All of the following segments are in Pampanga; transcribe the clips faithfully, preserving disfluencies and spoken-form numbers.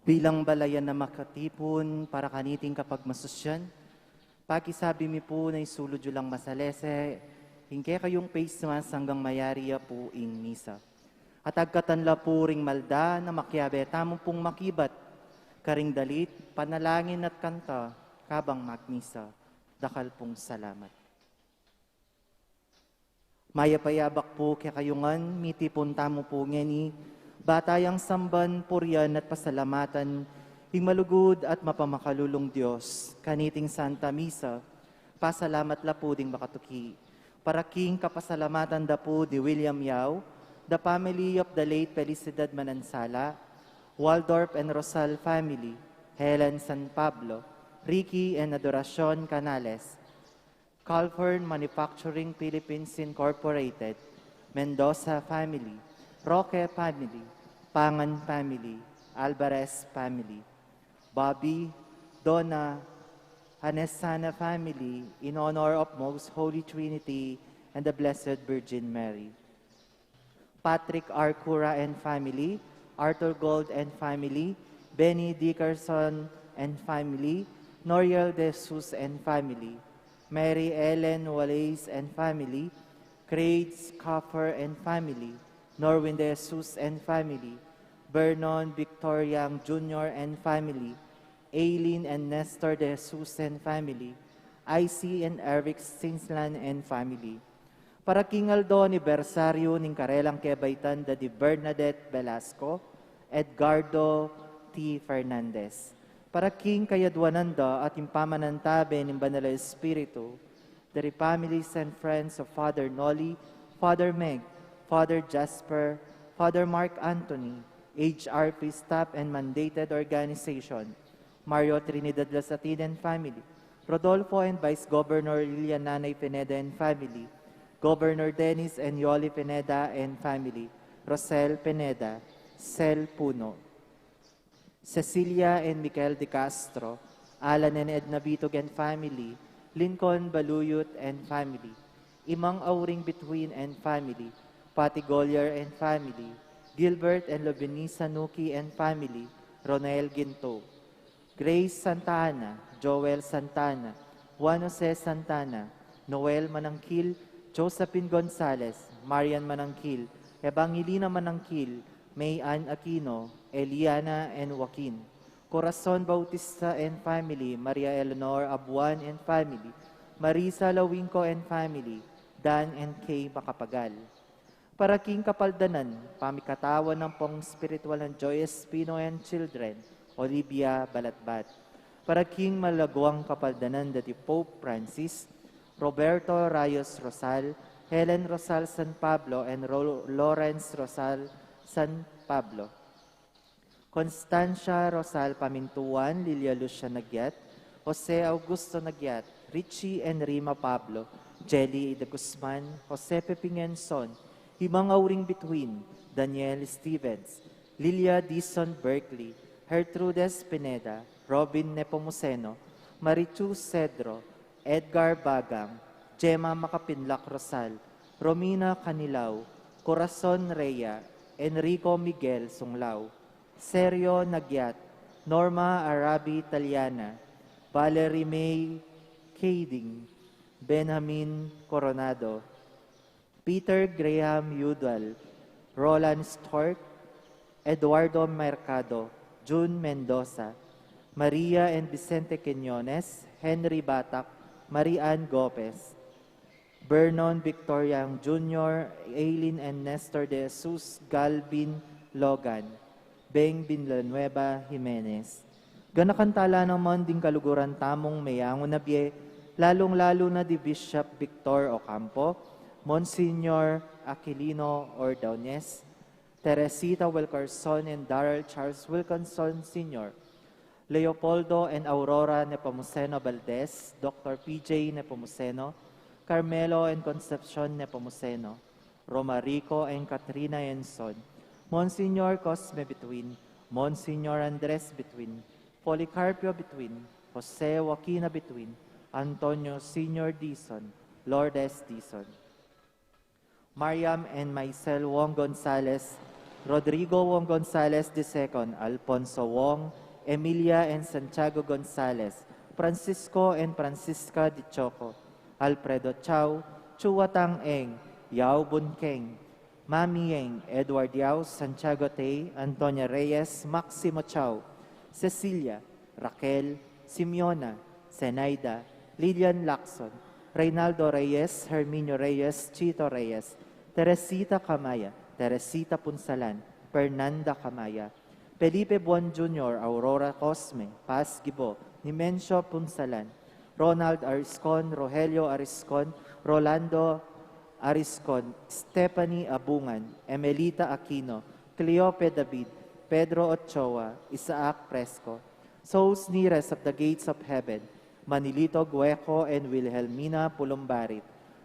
Bilang balayan a makatipun para kaniting kapagmasusyan, pakisabi mi pu na isulud yu lang masalese ing kekayung face mask anggang mayari ya pu ing misa. At agkatan la pu ring malda na makiabe tamu pung makibat karing dalit, panalangin at kanta kabang magmisa. Dakal pung salamat. Mayap a yabak pu kekayu ngan, mitipun tamu pu ngeni, ba tayang samban, purian at pasalamatan ing malugud at mapamakalulung Dios. Kaniting Santa Misa, pasalamat la pu ding makatuki. Para king kapasalamatan da pu di William Yao, the family of the late Felicidad Manansala, Waldorf and Rosal family, Helen San Pablo, Ricky and Adoracion Canales, Calfern Manufacturing Philippines Incorporated, Mendoza family, Roque family, Pangan family, Alvarez family, Bobby, Donna, Hanesana family, in honor of Most Holy Trinity and the Blessed Virgin Mary. Patrick R. Cura and family, Arthur Gold and family, Benny Dickerson and family, Noriel De Jesus and family, Mary Ellen Wallace and family, Craig Scoffer and family, Norwin De Jesus and family, Vernon Victor Young Junior and family, Aileen and Nestor De Jesus and family, Icy and Eric Sinslan and family. Para king aldo anibersaryu ning karelang kebaitan da di Bernadette Velasco, Edgardo T. Fernandez. Para king kayadwanan da at ing pamanantabe ning Banal a Espiritu, the families and friends of Father Noli, Father Meg, Father Jasper, Father Mark Anthony, H R P staff and mandated organization, Mario Trinidad Lasatin and family, Rodolfo and Vice Governor Lilian Nanay Pineda and family, Governor Dennis and Yoli Pineda and family, Rosel Pineda, Sel Puno, Cecilia and Miguel de Castro, Alan and Edna Bitug and family, Lincoln Baluyut and family, Imang Auring Bituin and family, Patty Golyer and family, Gilbert and Lobenisa Nuki and family, Ronel Ginto, Grace Santa Ana, Joel Santa Ana, Juan Jose Santa Ana, Noel Manangkil, Josephine Gonzalez, Marian Manangkil, Evangelina Manangkil, May Ann Aquino, Eliana and Joaquin, Corazon Bautista and family, Maria Eleanor Abuan and family, Marisa Lawingco and family, Dan and Kay Macapagal. Para king kapaldanan, pamikatawan ampong espiritual nang Joy Espino and children, Olivia Balatbat. Para king malaguang kapaldanan da di Pope Francis, Roberto Rayos Rosal, Helen Rosal San Pablo, and Ro-, Lawrence Rosal San Pablo. Constancia Rosal Pamintuan, Lilia Lucia Nagyat, Jose Augusto Nagyat, Richie and Rima Pablo, Jelly Ida Guzman, Jose Pepingenson, Himang Auring Bituin, Daniel Stevens, Lilia Dizon Berkeley, Gertrudes Pineda, Robin Nepomuceno, Marichu Cedro, Edgar Bagang, Gemma Makapinlak Rosal, Romina Canilao, Corazon Rhea, Enrico Miguel Sunglao, Sergio Nagyat, Norma Arabi Taliana, Valerie May Kading, Benjamin Coronado, Peter Graham Udall, Roland Stork, Eduardo Mercado, Jun Mendoza, Maria and Vicente Quiñones, Henry Batak, Marie Ann Gopez, Vernon Victoriang Junior, Aileen and Nestor De Jesus, Galvin Logan, Beng Villanueva Jimenez. Ganakan tala naman ding kaluguran tamung meyangu na bie, lalung-lalu na di Bishop Victor Ocampo, Monsignor Aquilino Ordonez, Teresita Wilkerson and Darrell Charles Wilkinson Senior, Leopoldo and Aurora Nepomuceno Valdez, Doctor P J Nepomuceno, Carmelo and Concepcion Nepomuceno, Romarico and Katrina Enson, Monsignor Cosme Between, Monsignor Andres Between, Policarpio Between, Jose Joaquina Between, Antonio Senior Dizon, Lourdes Dizon. Mariam and Maisel Wong Gonzalez, Rodrigo Wong Gonzalez the second, Alfonso Wong, Emilia and Santiago Gonzalez, Francisco and Francisca de Choco, Alfredo Chao, Chua Tang Eng, Yao Bun Keng, Mami Eng, Edward Yao, Santiago Tay, Antonia Reyes, Maximo Chao, Cecilia, Raquel, Simeona, Zenaida, Lilian Lacson, Reynaldo Reyes, Herminio Reyes, Chito Reyes, Teresita Camaya, Teresita Punsalan, Fernanda Camaya, Felipe Buan Junior, Aurora Cosme, Paz Gibo, Nimencio Punsalan, Ronald Ariscon, Rogelio Ariscon, Rolando Ariscon, Stephanie Abungan, Emelita Aquino, Cleope David, Pedro Ochoa, Isaac Fresco, Souls Nearest of the Gates of Heaven, Manilito Gueco and Wilhelmina Pulumbarit,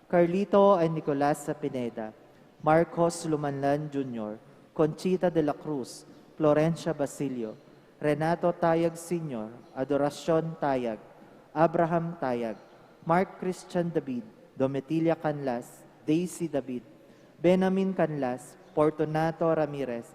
Carlito and Nicolasa Pineda, Marcos Lumanlan Junior, Conchita de la Cruz, Florencia Basilio, Renato Tayag Senior, Adoracion Tayag, Abraham Tayag, Mark Christian David, Domitila Canlas, Daisy David, Benamin Canlas, Fortunato Ramirez,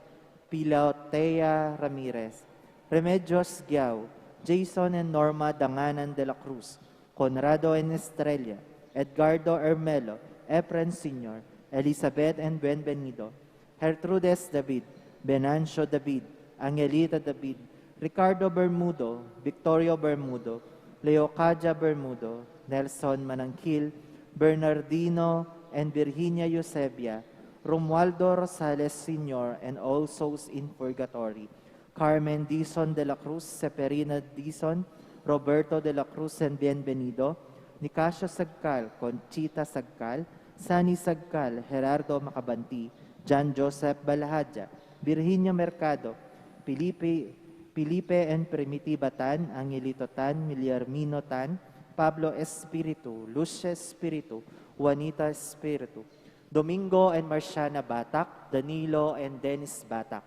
Pilotea Ramirez, Remedios Giao, Jason and Norma Danganan de la Cruz, Conrado and Estrella, Edgardo Ermelo, Efren Senior, Elizabeth and Bienvenido, Gertrudes David, Venancio David, Angelita David, Ricardo Bermudo, Victorio Bermudo, Leocadia Bermudo, Nelson Manangkil, Bernardino and Virginia Eusebia, Romualdo Rosales Senior, and all souls in purgatory, Carmen Dizon de la Cruz, Seferina Dizon, Roberto de la Cruz and Bienvenido, Nicasio Sagcal, Conchita Sagcal, Sani Sagcal, Gerardo Macabanti, John Joseph Balhadia, Virginia Mercado, Felipe, Felipe and Primitiva Tan, Angelito Tan, Guillermino Tan, Pablo Espiritu, Lucia Espiritu, Juanita Espiritu, Domingo and Marciana Batak, Danilo and Dennis Batak,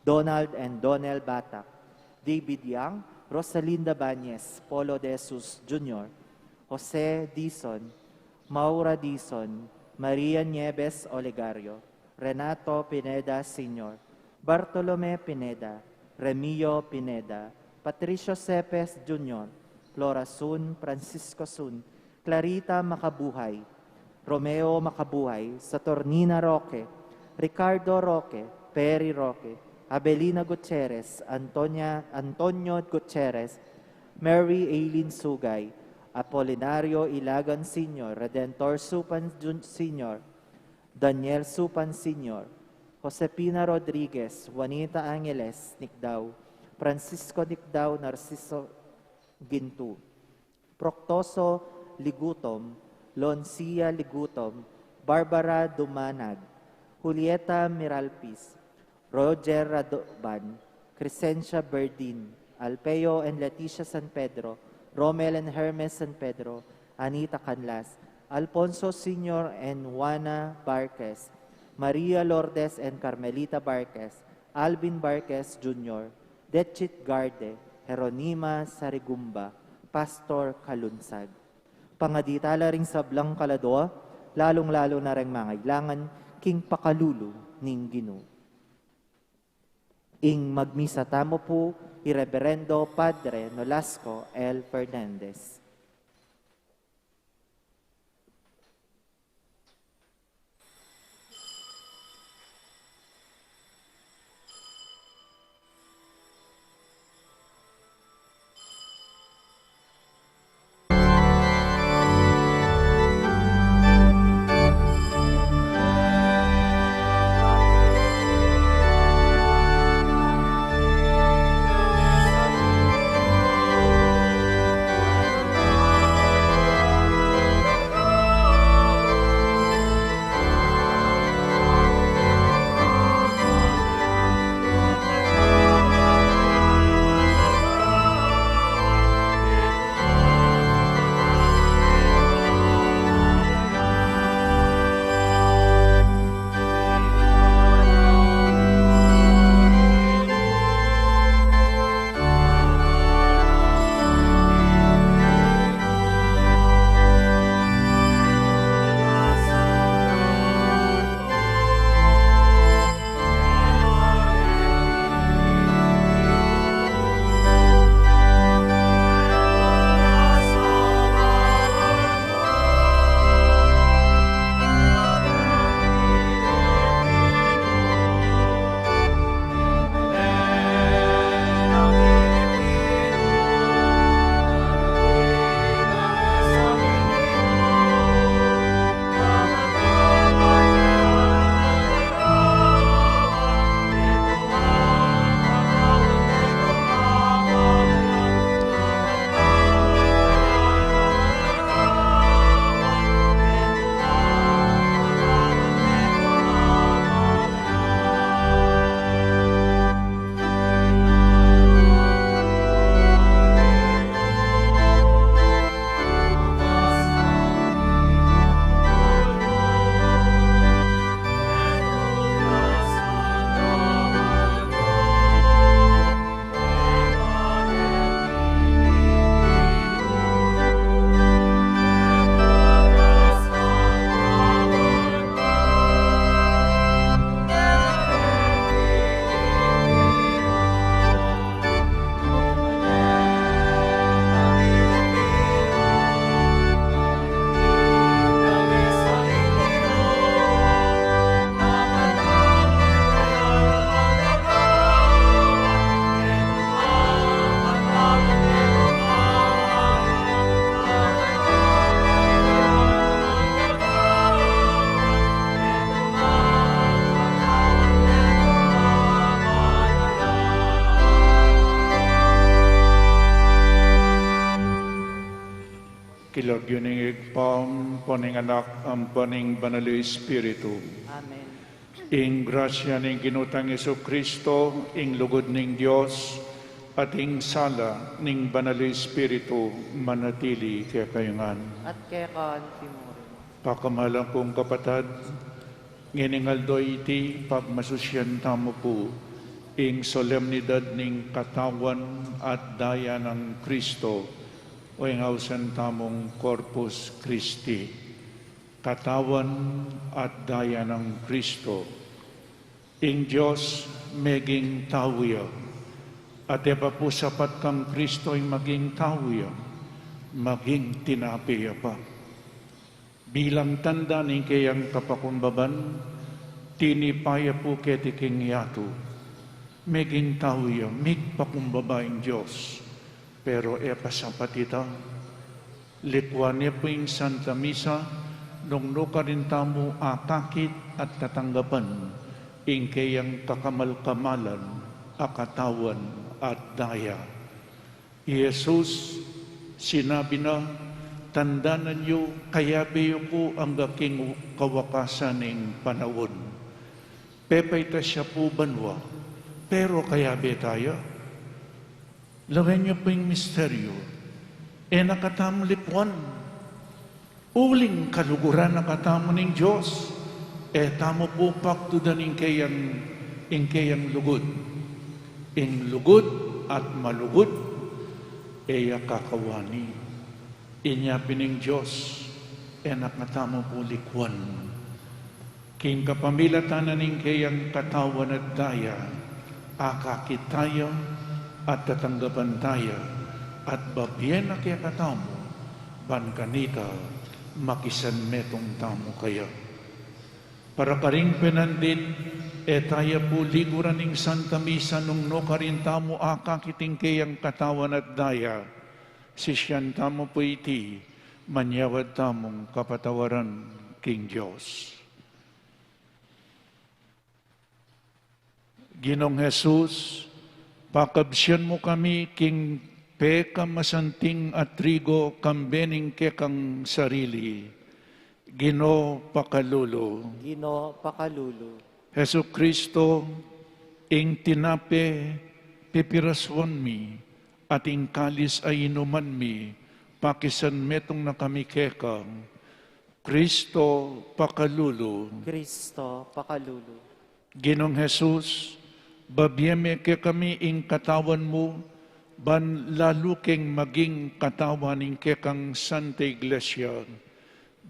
Donald and Donel Batak, David Young, Rosalinda Bañez, Polo de Jesus Junior, Jose Dizon, Maura Dizon, Maria Nieves Olegario, Renato Pineda Senior, Bartolome Pineda, Remio Pineda, Patricio Cepes Junior, Flora Sun, Francisco Sun, Clarita Macabuhay, Romeo Macabuhay, Saturnina Roque, Ricardo Roque, Perry Roque, Abelina Gutierrez, Antonia, Antonio Gutierrez, Mary Aileen Sugay, Apolinario Ilagan Senior, Redentor Supan Jun-, Senior, Daniel Supan Senior, Josefina Rodriguez, Juanita Angeles Nicdao, Francisco Nicdao, Narciso Gintu, Proctoso Ligutom, Loncia Ligutom, Barbara Dumanag, Julieta Miralpis, Roger Radoban, Crescencia Berdin, Alpeo and Leticia San Pedro, Romel and Hermes San Pedro, Anita Canlas, Alfonso Senior and Juana Barquez, Maria Lourdes and Carmelita Barquez, Alvin Barquez Junior, Detchit Garde, Jeronima Sarigumba, Pastor Kalunsag. Pangadi tala ring sablang kaladua, lalung-lalu na reng mangailangan king pakalulu ning Ginu. Ing magmisa tamu pu i Reberendo Padre Nolasco L. Fernandez. Ibpa, ampo ning Anak, ampo ning Banal a Espiritu. Amen. Ing grasya ning Ginu tang Jesucristo, ing lugud ning Dios, at ing sala ning Banal a Espiritu, manatili kekayu ngan. At keka mu rin. Pakamalan kung kapatad, ngening aldo iti, pagmasusyan tamu pu ing solemnidad ning katawan at daya nang Cristo, o ing ausan tamung Corpus Christi. Katawan at daya nang Cristo. Ing Dios meging tau ya, at e pa pu sapat kang Cristo ing maging tau ya, maging tinape ya pa. Bilang tanda ning keyang kapakumbaban, tinipa ya pu keti king yatu. Meging tau ya, migpakumbaba ing Dios, pero e pa sapat ita. Likuan ne pu ing Santa Misa, nung nukarin tamu akakit at tatanggapan ing keyang kakamal-kamalan a katawan at daya. I Jesus, sinabi na, tandanan yu, kayabe yu ku angga king kawakasan ning panaun. Pepaitas ya pu banua, pero kayabe taya. Lawen yu pu ing misteryu, e na katamu likuan. Uling kaluguran na katamu ning Dios, e tamu pu pagtudan ing keyang, ing keyang lugud. Ing lugud at malugud, e ya kakawani. Inya pin ing Dios, e na katamu pu likuan. King kapamilatan na ning keyang katawan at daya, akakit taya, at tatanggapan taya, at babie na kekatamu, ban kanita makisanmetung tamu kaya. Para karing penandit, e taya pu liguran ing Santa Misa nung nukarin tamu akakit ing keyang katawan at daya. Sisian tamu pu iti, manyawad tamung kapatawaran king Dios. Ginung Jesus, pakabsian mu kami king pekamasanting a trigo kambe ning kekang sarili. Ginu, pakalulu. Ginu, pakalulu. Jesucristo, ing tinape pipirasuan mi, at ing kalis a inuman mi, pakisanmetung na kami keka. Cristo, pakalulu. Cristo, pakalulu. Ginung Jesus, babie me kekami ing katawan mu, ban lalu keng maging katawan ning kekang Santa Iglesia.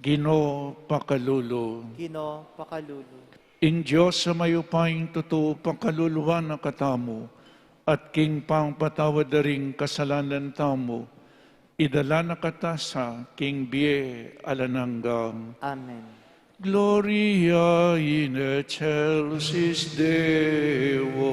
Ginu, pakalulu. Ginu, pakalulu. Ing Dios a mayupayang tutu pakaluluan na katamu, at king pamapatawad da ring kasalanan tamu, idala na kata sa king bie alang angga. Amen. Gloria in excelsis Deo.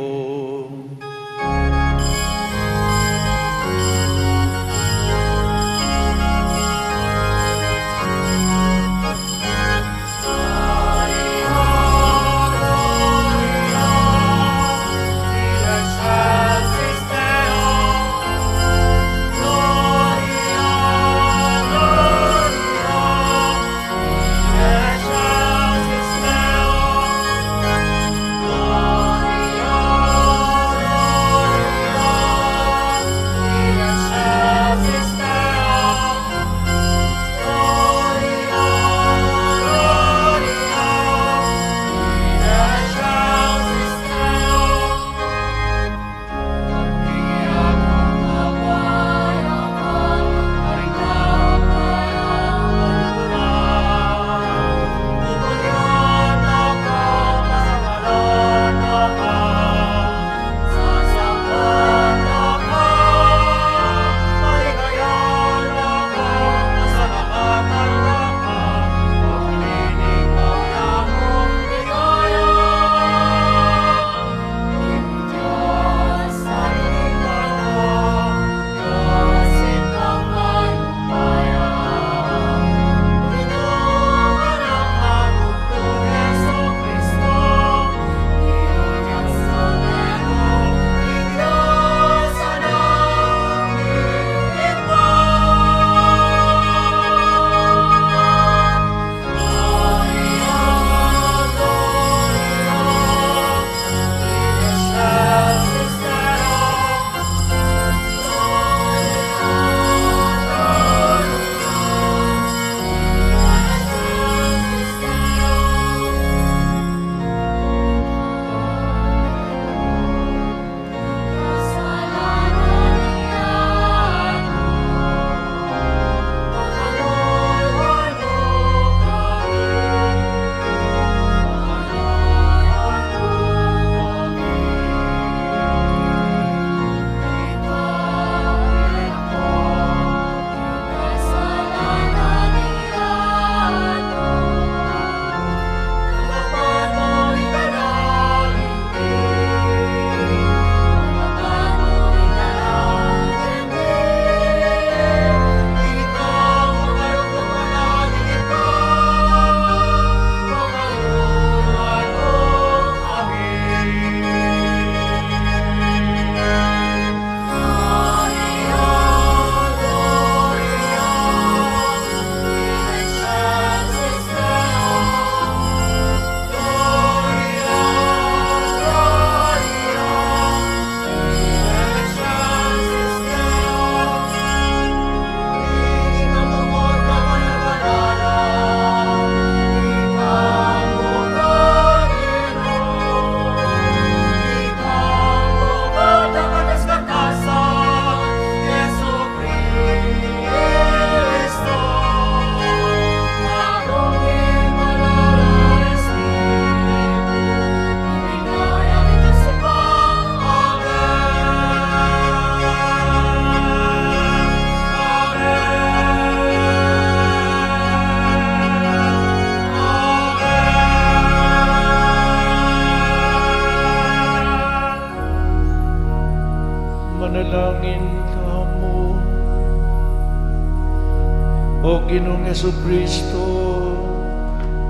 Ginung Jesucristo,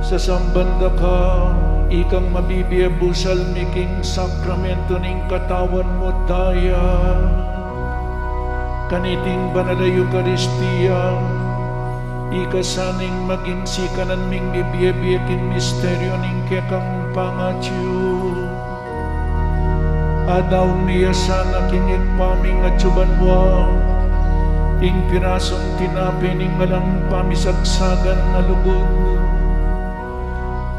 sasamban da ka, ikang mabibie busal mi king sakramentu ning katawan mu at daya. Kaniting banal a Eukaristia, ika sa ning maging sikanan ming mibie-bie king misteryu ning kekang pangatyu. Adaun mi ya sana king ibpa ming atyu banua, ing pirasung tinape ning alang pamisagsagan a lugud.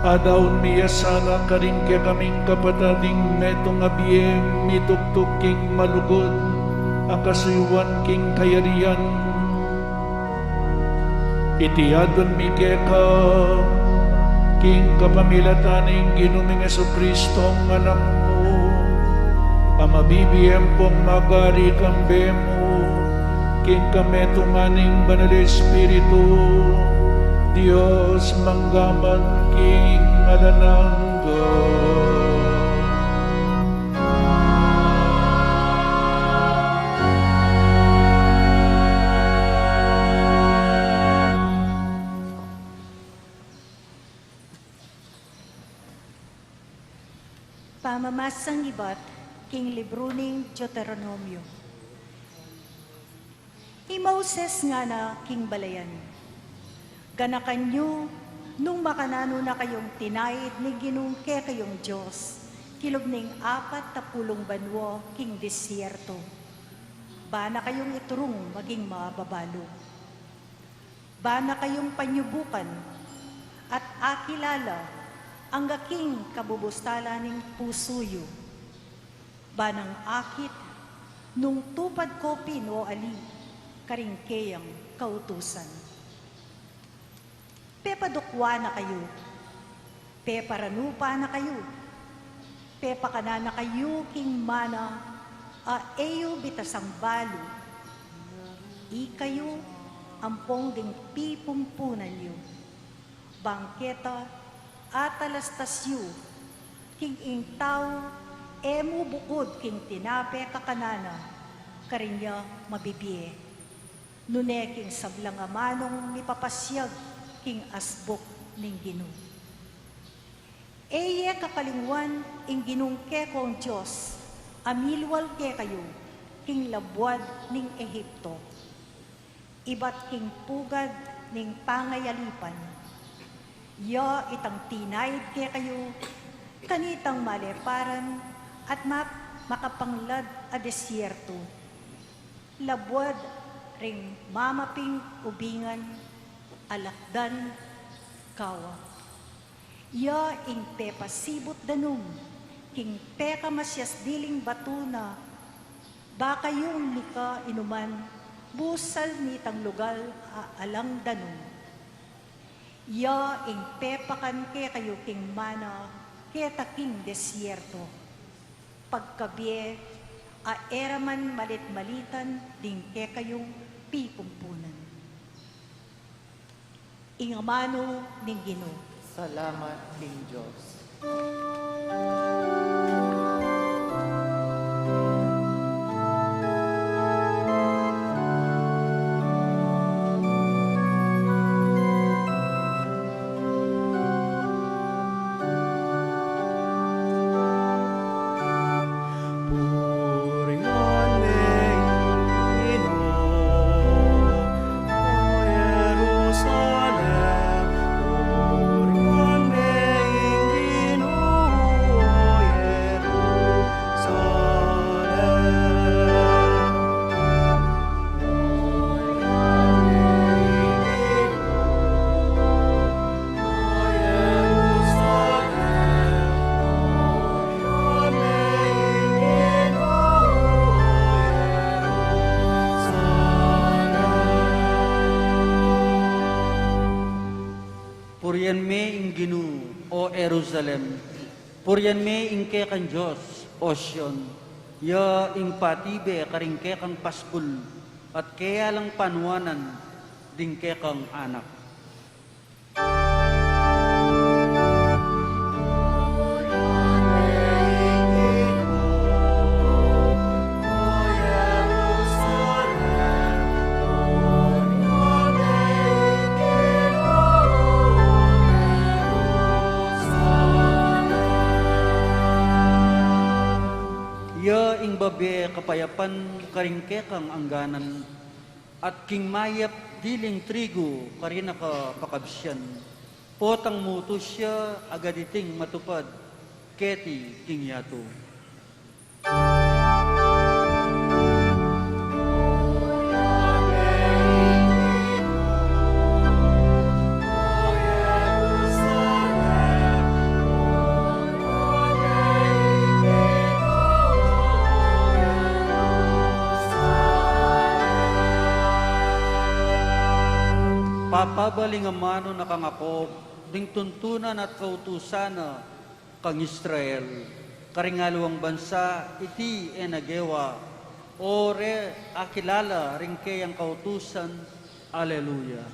Adaun mi ya sana karing kekaming kapatad ing metung a bie mituktuk king malugud a kasuyuan king kayarian. Iti adwan mi keka king kapamilatan ning Ginu ming Jesucristo, a Anak mu, a mabibie ampong magari kambe mu, king kametungan ning Banal Espiritu, Dios mangga man king alang angga. Pamamasang ibat king libru ning Deuteronomio. I Moises ngana king balayan, ganakan yu nung makananu na kayung tinaid ning Ginung kekayung Dios kilub ning apat a pulung banua king desierto. Ba na kayung iturung maging mababalu. Ba na kayung panyubukan at akilala angga king kabubustalan ning pusu yu. Ba nang akit nung tupad ko pin o ali karing keyang kautusan. Pepadukwa na kayu, peparanupa na kayu, pepakanan na kayu king mana a e yu bitasang balu, ikayu ampong ding pipumpunan yu. Bang keta atalastas yu king ing tau e mu bukud king tinape kakanan na, karin ya mabibie. Nune king sablang amanung mipapasyag king asbuk ning Ginu. E ye kakalingwan ing Ginung kekong Dios a milwal kekayu king labuad ning Egipto, ibat king pugad ning pangayalipan. Ya itang tinaid kekayu kanitang maleparan at ma-, makapanglad a desierto, labuad ring mamaping ubingan, alakdan, kawak. Ya ing pepasibut danum king pekamasyasdiling batu na ba kayung mika inuman busal nitang lugal a alang danum. Ya ing pepakan kekayu king mana keta king desierto, pagkabie a e ra man malit-malitan ding kekayung pipumpunan. Ing amanu ning Ginu. Salamat king Dios. Purian me ing Ginu, o Jerusalem. Purian me ing kekang Dios, o Sion. Ya ing patibe karing kekang paskul, at keya lang panuanan ding kekang anak. Ibie kapayapan karing kekang angganan, at king mayap diling trigu karing kapakabsian, potang mutus ya agad iting matupad keti king yatu. Papabaling amanu na kang Jacob ding tuntunan at kautusan na kang Israel, karing aliwang bansa iti e na gewa, o re akilala ring keyang kautusan. Aleluya.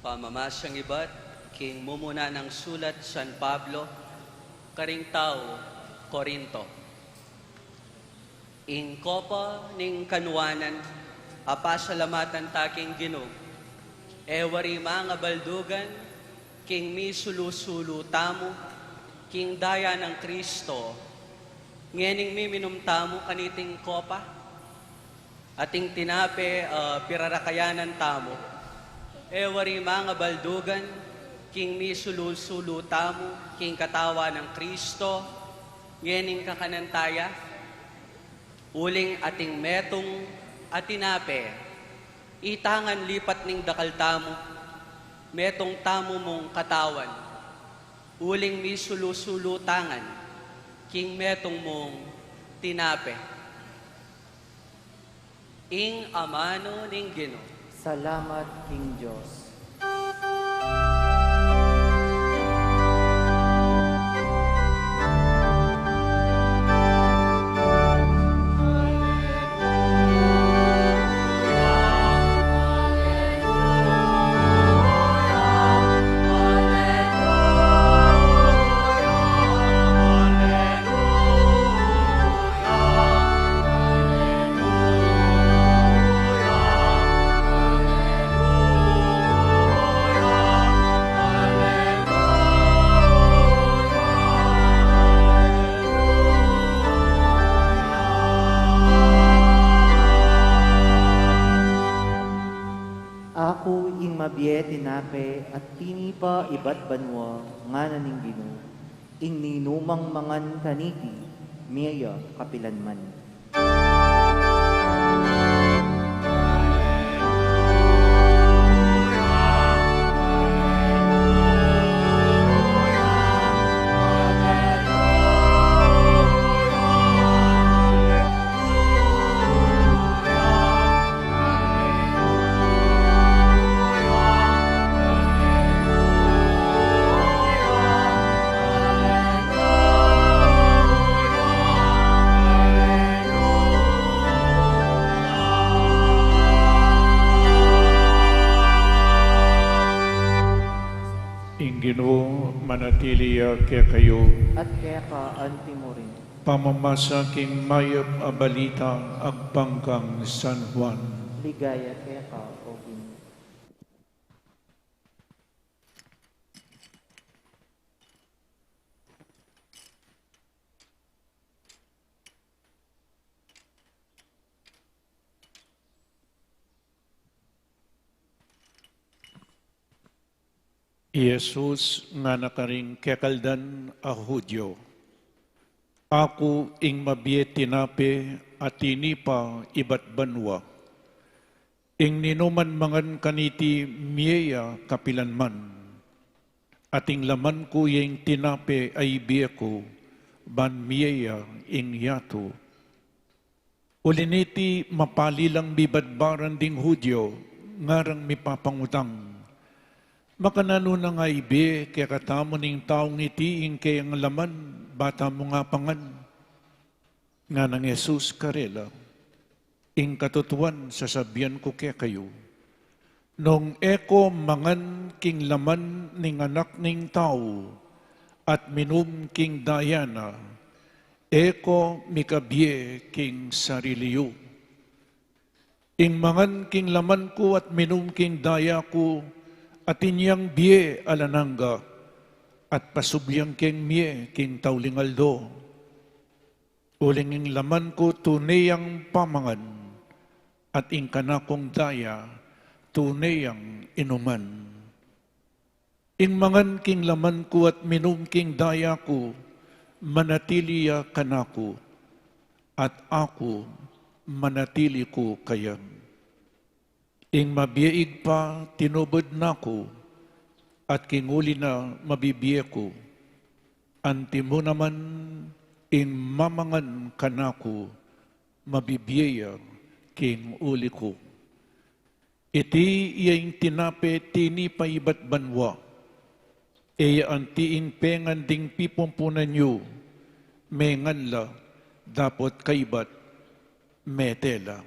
Pamamasang ibat king mumuna nang sulat San Pablo karing tau Corinto. Ing kopa ning kanuanan a pasalamatan ta king Ginu, e wari mangabaldugan king misulu-sulu tamu king daya nang Kristo, ngening miminum tamu kaniting kopa? Ating tinape, ah, pirarakayanan tamu, e wari mangabaldugan king misulu-sulu tamu king katawan nang Kristo, ngening kakanan ta ya? Uling ating metung a tinape, itangan lipat ning dakal tamu, metung tamu mung katawan, uling misulu-sulu tangan king metung mung tinape. Ing amanu ning Ginu. Salamat king Dios. Aku ing mabie tinape at tinipa ibat banua, ngana ning Ginu, ing ninumang mangan kaniti, mie ya kapilan man. Ing Ginu manatili ya kekayu. At keka anti mu rin. Pamamasa king mayap a balita agpang kang San Juan. Ligaya keka, O Ginu. I Jesus ngana karing kekaldan a Judio, "Aku ing mabie tinape a tinipa ibat banua. Ing ninuman mangan kaniti mie ya kapilan man. At ing laman ku ya ing tinape a ibie ku, ban mie ya ing yatu." Uli niti, mapali lang bibadbaran ding Judio, ngarang mipapangutang, "Makananu na nga ibie kekatamu ning taung iti ing keyang laman, ba tamu nga pangan?" Nganang Jesus karela, "Ing katutuan sasabian ku kekayu, nung e ko mangan king laman ning Anak ning Tau at minum king daya na, e ko mikabie king sarili yu. Ing mangan king laman ku at minum king daya ku, atin yang bie alang angga, at pasublian keng mie king tauling aldo. Uling ing laman ku tune yang pamangan, at ing kanakung daya tune yang inuman. Ing mangan king laman ku at minum king daya ku, manatili ya kanaku, at aku manatili ku kaya. Ing mabie Ibpa tinubud na ku, at king uli na mabibie ku. Antimo naman, ing mamangan kanaku, mabibie ya king uli ku. Iti ya ing tinape tinipaibat banua. E ya anti ing pengan ding pipumpunan yu, mengan la, dapot kaybat mete la.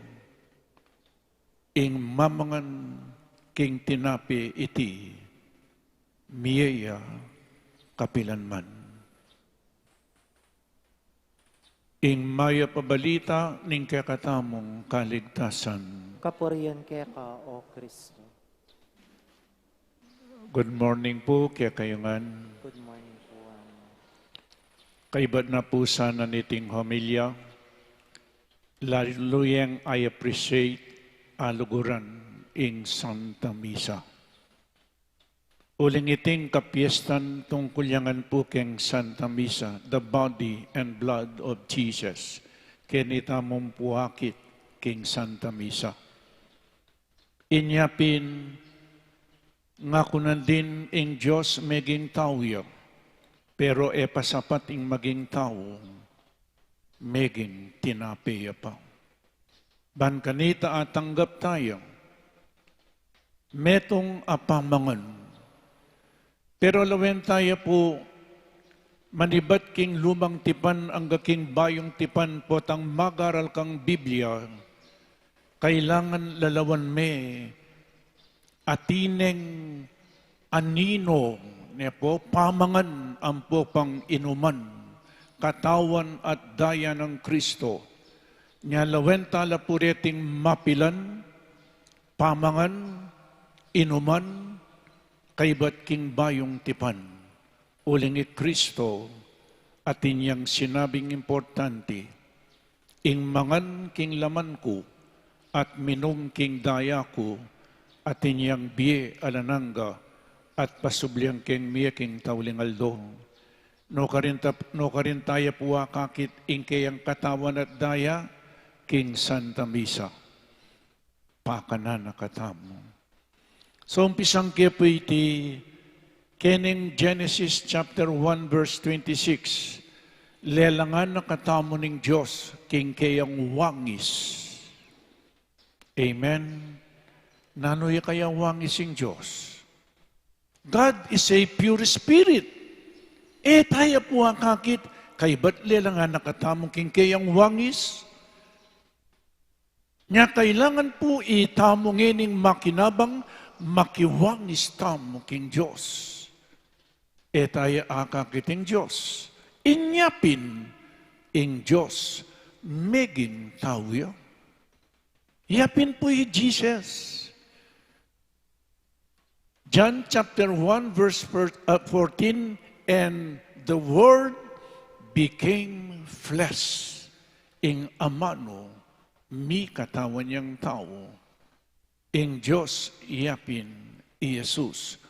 Ing mamangan king tinape iti, mie ya kapilan man." Ing mayap a balita ning kekatamung kaligtasan. Kapurian keka, O Kristo. Good morning pu kekayu ngan. Good morning pu, Among. Kaybat na pu sana niting homilya, lalu yang I appreciate, aluguran ing Santa Misa. Uling iting kapiestan tungkul ya ngan pu keng Santa Misa, the body and blood of Jesus, keni tamung pu akit king Santa Misa. Inya pin, ngaku nandin ing Dios meging tau ya, pero e pa sapat ing maging tau, meging tinape ya pa. Ban kanita atanggap taya metung a pamangan. Pero lawen taya pu, manibat king Lumang Tipan angga king Bayung Tipan, potang magaral kang Biblia, kailangan lalawan me atin neng anino, ne pu, pamangan ampo pang inuman, katawan at daya nang Kristo. Nya lawen ta la pu reting mapilan, pamangan, inuman, kaybat king Bayung Tipan. Uling i Kristo, atin yang sinabing importante, "Ing mangan king laman ku, at minum king daya ku, atin yang bie alang angga, at pasublian keng mie king tauling aldo." Nukarin ta-, nukarin taya pu akakit ing keyang katawan at daya king Santa Misa. Pakanan na katamu. So, umpisan ke pu iti, keni ing Genesis chapter one verse twenty-six, lelangan na katamu ning Dios king keyang wangis. Amen. Nanu ya kaya wangis ing Dios? God is a pure spirit. E taya pu akakit, kaybat lelangan na katamu king keyang wangis. Nya kailangan pu itamu ngening makinabang, makiwangis tamu king Dios. E taya akakit ing Dios. Inya pin ing Dios meging tau ya. Ya pin pu i Jesus. John chapter one, verse four, uh, fourteen, "And the Word became flesh." Ing Amanu, mikatawan yang tau. Ing Dios, ya pin i Jesus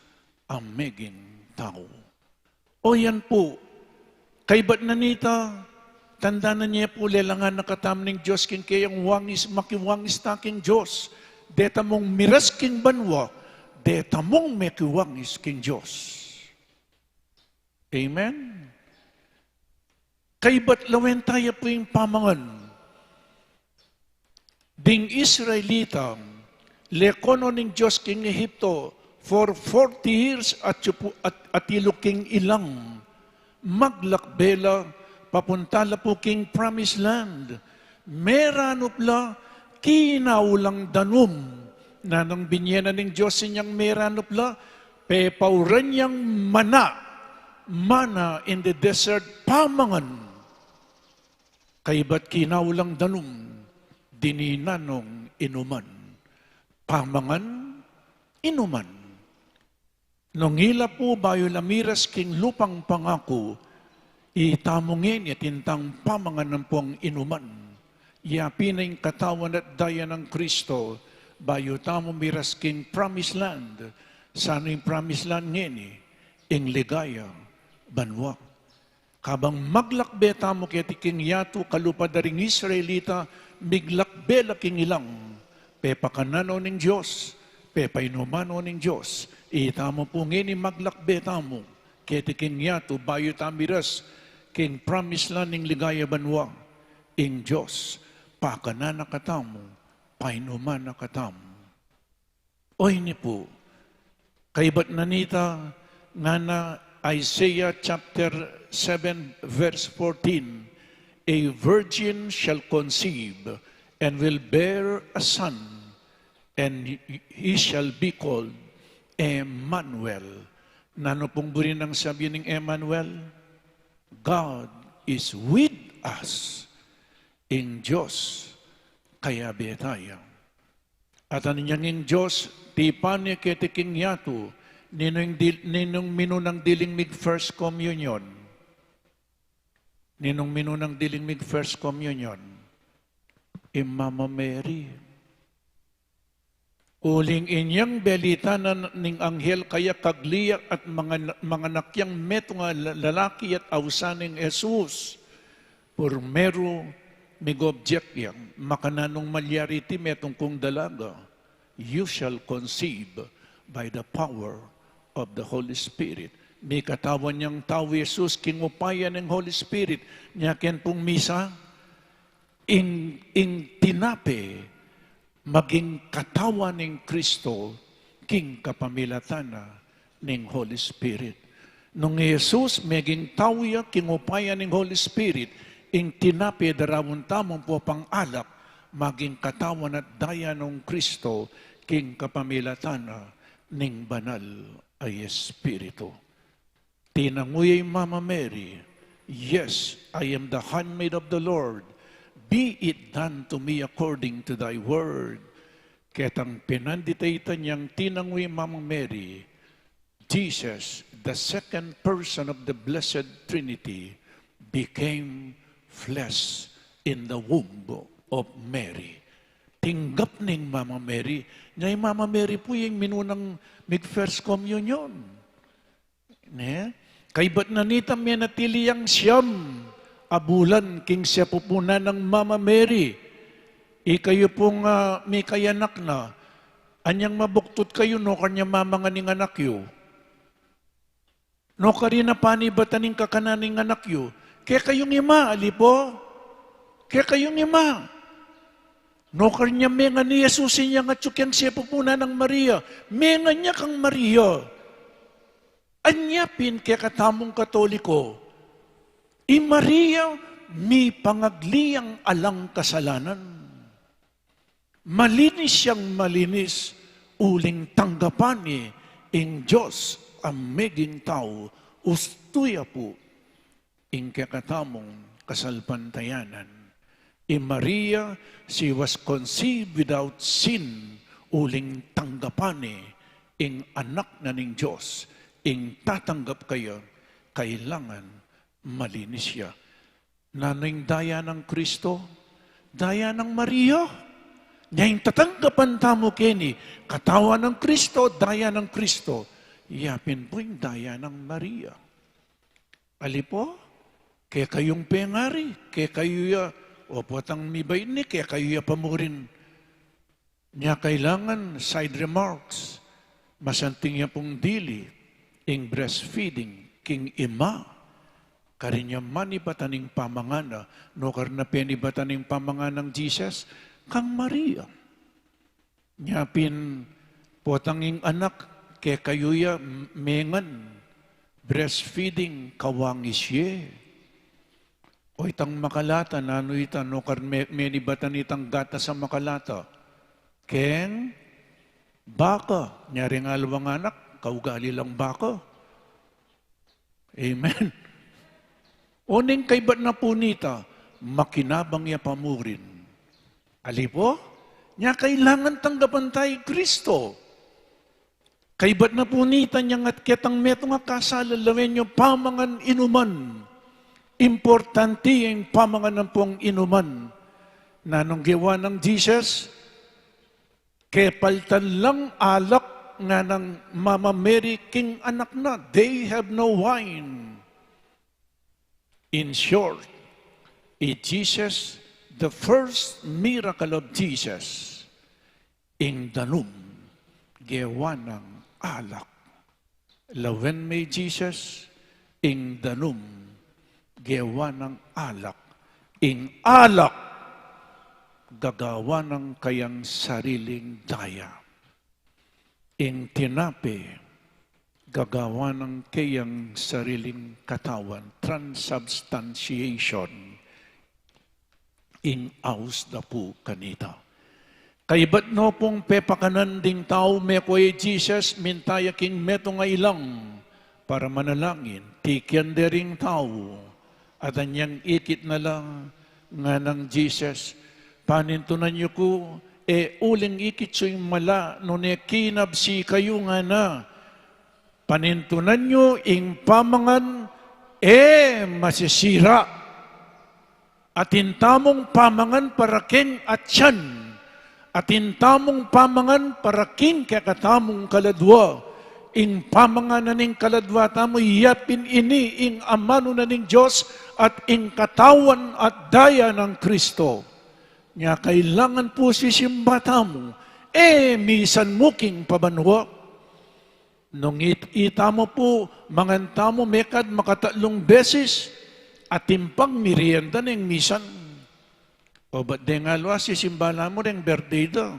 a meging tau. O yan pu, kaybat na nita, tandanan ye pu, lelangan na katamu ning Dios king keyang wangis, makiwangis ta king Dios. Deta mung miras king banua, deta mung mekiwangis king Dios. Amen? Kaybat lawen taya pu ing pamangan. Ding Israelita, lekon no ning Dios king Egipto for forty years at, at, atilu king ilang. Maglakbe la, papunta la pu king promised land. Meranup la, kinau lang danum. Nanung binye na ning Dios inyang meranup la? Pepauran yang mana, manna in the desert, pamangan. Kaybat kinau lang danum, dinan nong inuman. Pamangan, inuman. Nung ila pu bayu la miras king lupang pangaku, itamu ngeni atin tang pamangan ampong inuman. Ya pin ing katawan at daya nang Kristo, bayu tamu miras king promised land. Sanu ing promised land ngeni? Ing ligaya banua. Kabang maglakbe tamu keti king yatu kalupa da ring Israelita, miglakbe la king ilang, pepakanan no ning Dios, pepainuman no ning Dios. Itamu pu ngeni maglakbe tamu keti king yatu bayu tamu miras king promised land ning ligaya banua. Ing Dios pakanan na katamu, painuman na katamu. Oyni pu, kaybat na nita, ngana Isaiah chapter seven, verse fourteen, "A virgin shall conceive and will bear a son, and he shall be called Emmanuel." Nanu pung buri nang sabian ning Emmanuel? God is with us. Ing Dios kayabe taya. At anya ning Dios, tipan ne keti king yatu, ninung, dil, ninung minunang diling mig First Communion? Ninung minunang diling mig First Communion? I Mama Mary. Uling inyang belitan na ning anghel kaya kagli ya at mangan-, manganak yang metung a la-, lalaki at ausan neng Jesus. Purmeru mig-object yang, makananung malyari iti metung kung dalaga? You shall conceive by the power of the Holy Spirit. Mikatawan yang tau Jesus king upaya ning Holy Spirit. Nya ken pung misa, ing, ing tinape maging katawan ning Kristo king kapamilatan na ning Holy Spirit. Nung i Jesus meging tau ya king upaya ning Holy Spirit, ing tinape daraun tamu pu a pangalak maging katawan at daya nong Kristo king kapamilatan na ning Banal a Espiritu. Tinangu ya i Mama Mary, "Yes, I am the handmaid of the Lord. Be it done to me according to thy word." Ketang pinandit a ita nyang tinangu i Mama Mary, Jesus, the second person of the Blessed Trinity, became flesh in the womb of Mary. Tinggap ne ning Mama Mary. Nya i Mama Mary pu ing minunang mig-First Communion. Ne? Kaybat na nita, menatili yang siyam a bulan king sepupunan nang Mama Mary. Ikayu pung, ah, mikayanak na, anyang mabuktut kayu, nukarin ya mamangan ing anak yu? Nukarin ya panibatan ing kakanan ning anak yu? Kekayung ima, ali pu? Kekayung ima. Nukarin ya mengan i Jesus inyang atyu keng sepupunan nang Maria? Mengan ya kang Maria. Anya pin kekatamung Katoliko, i Maria mipangagli yang alang kasalanan. Malinis yang malinis, uling tanggapan ne ing Dios a meging tau, ustu ya pu ing kekatamung kasalpantayanan. I Maria, she was conceived without sin, uling tanggapan ne ing anak na ning Dios, ing tatanggap kaya, kailangan malinis ya. Nanu ing daya nang Kristo? Daya nang Maria. Nya ing tatanggapan tamu keni, katawan nang Kristo, daya nang Kristo. Ya pin pu ing daya nang Maria. Ali pu? Kekayung pengari, kekayu ya, opu, atang mibait ini, kekayu ya pa murin. Nya kailangan side remarks, masanting ya pung dili ing breastfeeding king ima. Karin ya manibatan ing pamangan na, nukarin na penibatan ing pamangan nang Jesus, kang Maria. Nya pin, potang ing anak, kekayu ya, m-, mengan, breastfeeding, kawangis ye. O itang makalata, nanu ita, nukar me-, menibatan itang gatas a makalata? Keng baka, nya ring alwang anak, kaugali lang baka. Amen. Oneng kaybat na pu nita, makinabang ya pa murin. Ali pu? Nya kailangan tanggapan ta i Kristo. Kaybat na pu nita, nya ngat ketang metung a kasala, lawen yu, pamangan inuman. Importante ing pamangan ampong inuman. Nanung gewa nang Jesus? Kepaltan lang alak, nganang Mama Mary king anak na, they have no wine. In short, i Jesus, the first miracle of Jesus, ing danum, gewa nang alak. Lawen me i Jesus, ing danum, gewa nang alak. Ing alak, gagawa nang kayang sariling daya. Ing tinape, gagawa nang keyang sariling katawan, transubstantiation. Ing aus da pu kanita. Kaybat no pung pepakanan ding tau, meko i Jesus, minta ya king metung a ilang para manalangin, tikian de ring tau, at anyang ikit na la, nganang Jesus, panintunan yu ku, e uling ikit yu ing mala, nune kinabsi kayu, ngana, panintunan yu ing pamangan, e masisira. Atin tamung pamangan para king atyan. Atin tamung pamangan para king kekatamung kaladua. Ing pamangan na ning kaladua tamu, yapin ini ing amanu na ning Dios at ing katawan at daya nang Kristo. Nya kailangan pu sisimba tamu, e misan mu king pabanua. Nung it-, itamu pu, mangan tamu mekad makatatlung beses, atin pang merienda neng misan. O bat deng alwa, sisimba la mu reng birthday da.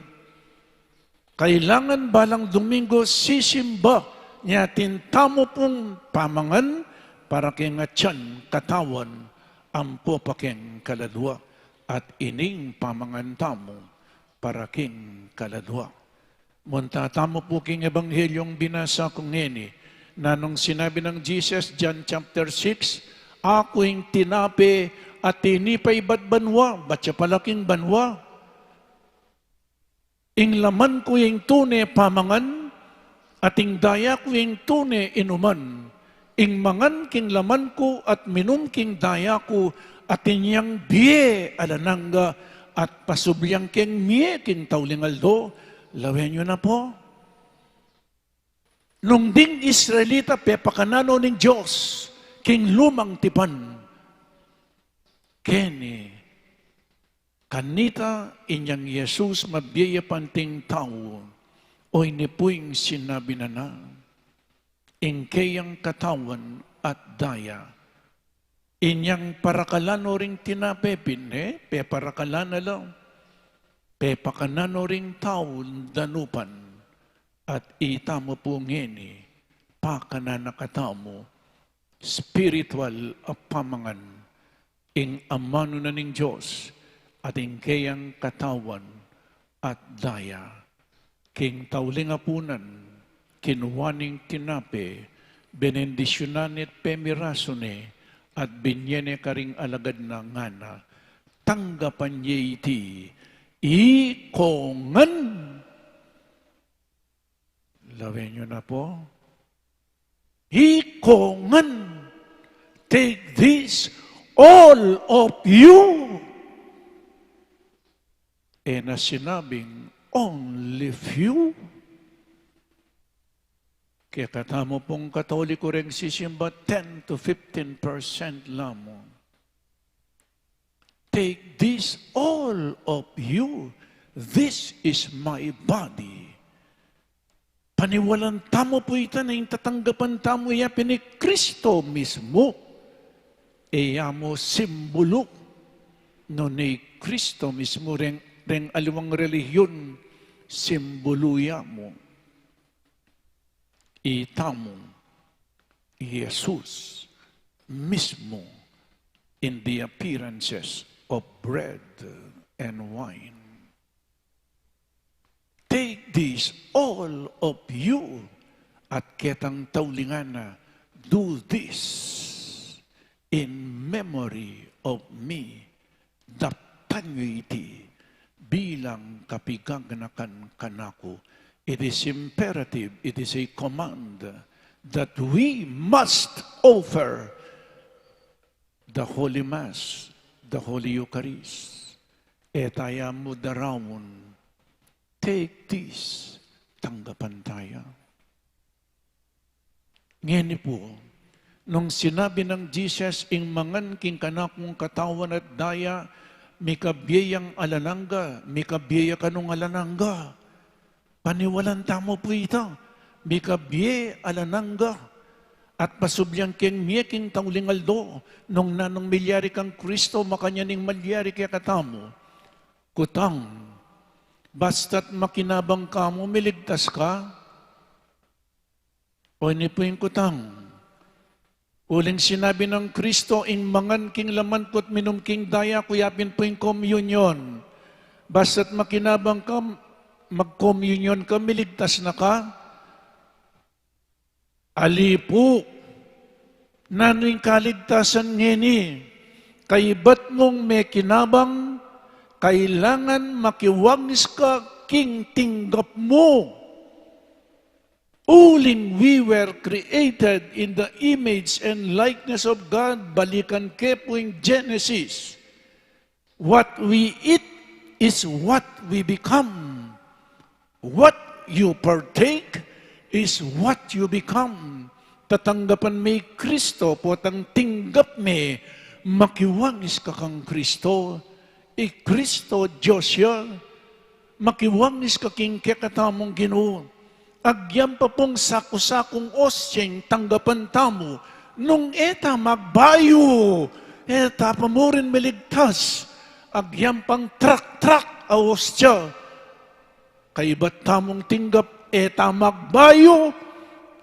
Kailangan balang Domingo sisimba, nya atin tamu pung pamangan para king atyan, katawan, ampo pa king kaladua, at ining pamangan tamu para king kaladua. Munta tamu pu king Ebanghelyung binasa ku ngeni. Nanung sinabi nang Jesus, John chapter six, "Aku ing tinape a tinipay ibat banua, bat ya pala king banua. Ing laman ku ing tune pamangan, at ing daya ku ing tune inuman. Ing mangan king laman ku at minum king daya ku, atin yang bie alang angga, at pasubli yang keng mie king tauling aldo." Lawen yu na pu. Nung ding Israelita pepakanan no ning Dios king lumang tipan, keni, kanita inyang Jesus, mabie ya panting tau, o ini pu ing sinabi na na, ing keyang katawan at daya. Inyang parakalan no ring tinape, pin, e, peparakalan na la, pepakanan no ring tau danupan, at itamu pu ngeni, pakanan na katamu, spiritual a pamangan, ing amanu na ning Dios, at ing keyang katawan at daya. King tauling apunan, kinua ne ing tinape, benendisyunan ne at pemirasu ne, at binye ne karing alagad na, ngana, "Tanggapan ye iti, ikongan." Lawen yu na pu. "Ikongan, take this, all of you." E na sinabing only few. Kekatamu pung Katoliko reng sisimba, ten to fifteen percent lamang. "Take this, all of you. This is my body." Paniwalan tamu pu ita na ing tatanggapan tamu, iya pin i Kristo mismu. E ya mu simbulu, nune i Kristo mismu reng Deng aliwang relihiyon, simbulu ya mu itamu i Jesus mismu in the appearances of bread and wine. Take this, all of you, at ketang taulingan na, do this in memory of me. Daptan yu iti bilang kapigaganakan kanaku. It is imperative, it is a command that we must offer the Holy Mass, the Holy Eucharist. E taya mu daraun, take this, tanggapan taya. Ngeni pu, nung sinabi nang Jesus, "Ing mangan king kanakung katawan at daya, mikabie yang alang angga, mikabie ya kanung alang angga." Paniwalan tamu pu ita, mikabie alang angga. At pasublian keng mie king tauling aldo, nung nanung milyari kang Kristo, makanyan ing malyari kekatamu. Kutang, basta't makinabang ka mu, miligtas ka? O ini pu ing kutang. Uling sinabi nang Kristo, "Ing mangan king laman ku't minum king daya ku, ya pin pu ing komunyon. Basta't makinabang ka, magkomunyon ka, miligtas na ka?" Ali pu, nanu ing kaligtasan ngeni? Kaybat mung mekinabang, kailangan makiwangis ka king tinggap mu. Uling we were created in the image and likeness of God, balikan ke pu ing Genesis. What we eat is what we become. What you partake is what you become. Tatanggapan me i Kristo, potang tinggap me, makiwangis ka kang Kristo. I Kristo Dios ya, makiwangis ka king kekatamung Ginu. Agyang pa pung saku-sakung ostiang tanggapan tamu, nung e ta magbayu, e ta pa murin miligtas. Agyang pang trak-trak a ostia, kaybat tamung tinggap, e ta magbayu,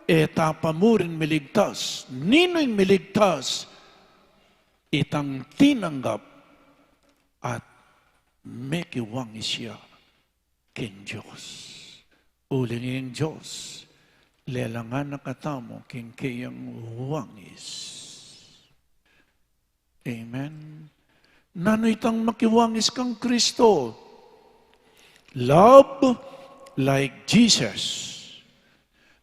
e ta pa murin miligtas. Ninu ing miligtas? Itang tinanggap at mekiwangis ya king Dios. Uling ing Dios, lelangan na katamu king keyang wangis. Amen. Nanu itang makiwangis kang Kristo? Love like Jesus.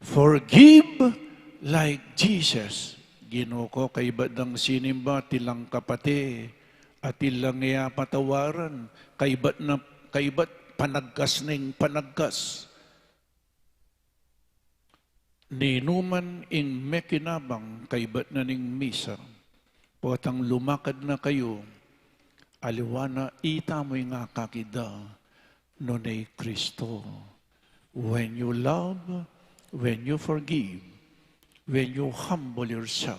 Forgive like Jesus. Ginu ku, kaybat dang sinimba, atin lang kapate, atin lang e patawaran, kaybat na, kaybat panagkas ning panagkas. Ninuman ing mekinabang kaybat na ning misa, potang lumakad na kayu, aliwa na itamu ing akakit da, nune i Kristo. When you love, when you forgive, when you humble yourself,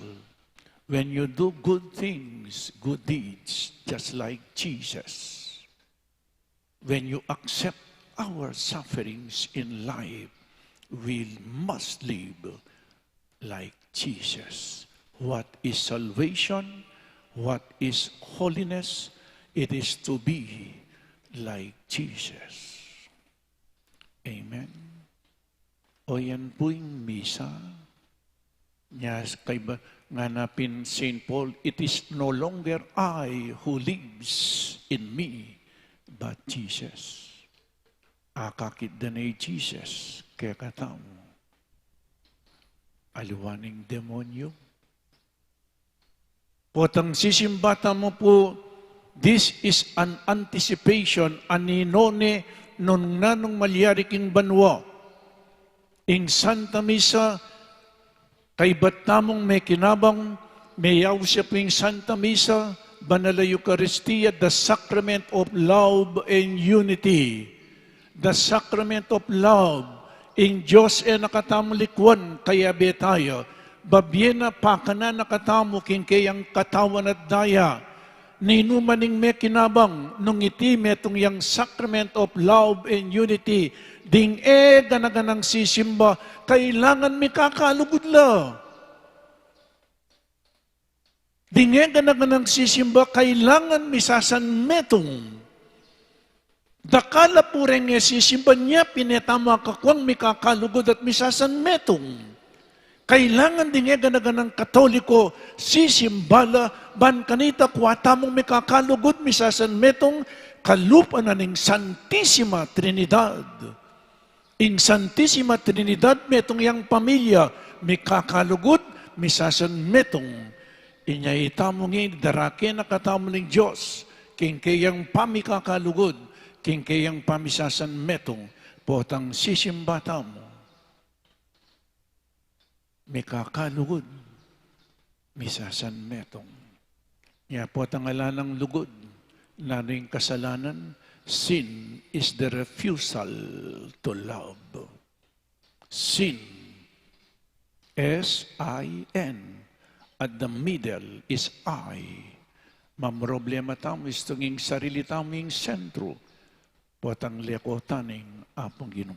when you do good things, good deeds, just like Jesus, when you accept our sufferings in life, we must live like Jesus. What is salvation? What is holiness? It is to be like Jesus. Amen. O yan pu ing misa. Nya, kaybat ngana pin Saint Paul, "It is no longer I who lives in me, but Jesus." Akakit da ne i Jesus kekatamu, aliwa ning demonyu. Potang sisimba tamu pu, this is an anticipation, anino ne nung nanung malyari king banua. Ing Santa Misa, kaybat tamung mekinabang, meyaus ya pu ing Santa Misa, Banal a Eukaristia, the sacrament of love and unity. The sacrament of love. Ing Dios e na katamu likuan, kayabe taya. Babie na, pakanan na katamu king keyang katawan at daya. Ninu man ing mekinabang, nung iti metung yang Sacrament of Love and Unity, ding e gana-ganang sisimba, kailangan mikakalugud la. Ding e gana-ganang sisimba, kailangan misasanmetung. Dakal a pu reng e sisimba, nya pin e tamu akakuang mikakalugud at misasanmetung. Kailangan ding e gana-ganang Katoliko, sisimba la, ban kanita kua tamung mikakalugud, misasanmetung, kalupa na ning Santisima Trinidad. Ing Santisima Trinidad, metung yang pamilya, mikakalugud, misasanmetung. Inya itamu ngi, darake na katamu ning Dios, king keyang pamikakalugud, king keyang pamisasanmetung, potang sisimba tamu, mikakalugud, misasanmetung. Nya potang ala nang lugud, nanu ing kasalanan? Sin is the refusal to love. Sin. S I N. At the middle is I. Mamroblema tamu, istung ing sarili tamu ing sentru. Potang lekotan ing Apung Ginu.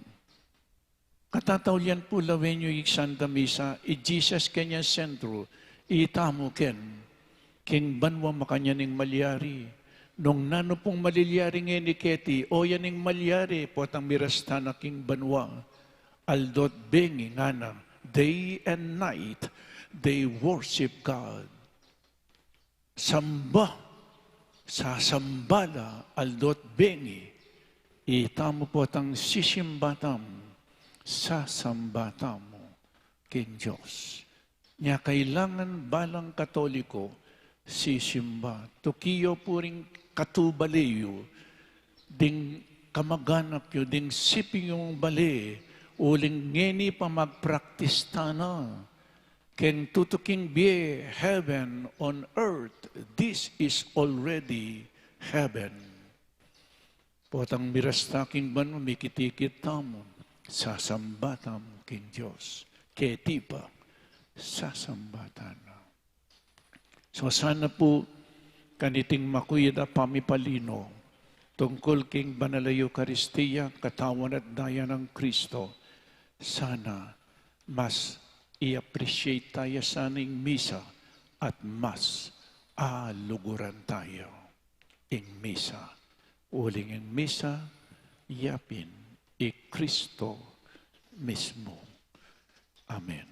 Katataulian pu, lawen yu ing Santa Misa, i Jesus keni sentru, itamu ken, king banua makanyan ing malyari. Nung nanu pung malilyari ngeni keti, o yan ing malyari, potang mirasta na king banua. Aldo't bengi ngana, day and night, they worship God. Samba, sasamba la, aldo't bengi, itamu potang sisimba tamu, sasamba tamu king Dios. Nya kailangan balang Katoliko sisimba, tuki yu pu ring katubale yu, ding kamaganap yu, ding siping yung bale, uling ngeni pa magpraktis ta na. Keng tutuking bie, heaven on earth, this is already heaven. Potang mirasta king banua, mikitikit tamu, sasamba tamu king Dios. Keti pa, sasamba ta na. So sana pu, kaniting makuyad a pamipalino, tungkul king banal a Eukaristia, katawan at daya nang Kristo, sana mas i-appreciate taya sana ing misa at mas aluguran taya ing misa. Uling ing misa, ya pin i Kristo mismu. Amen.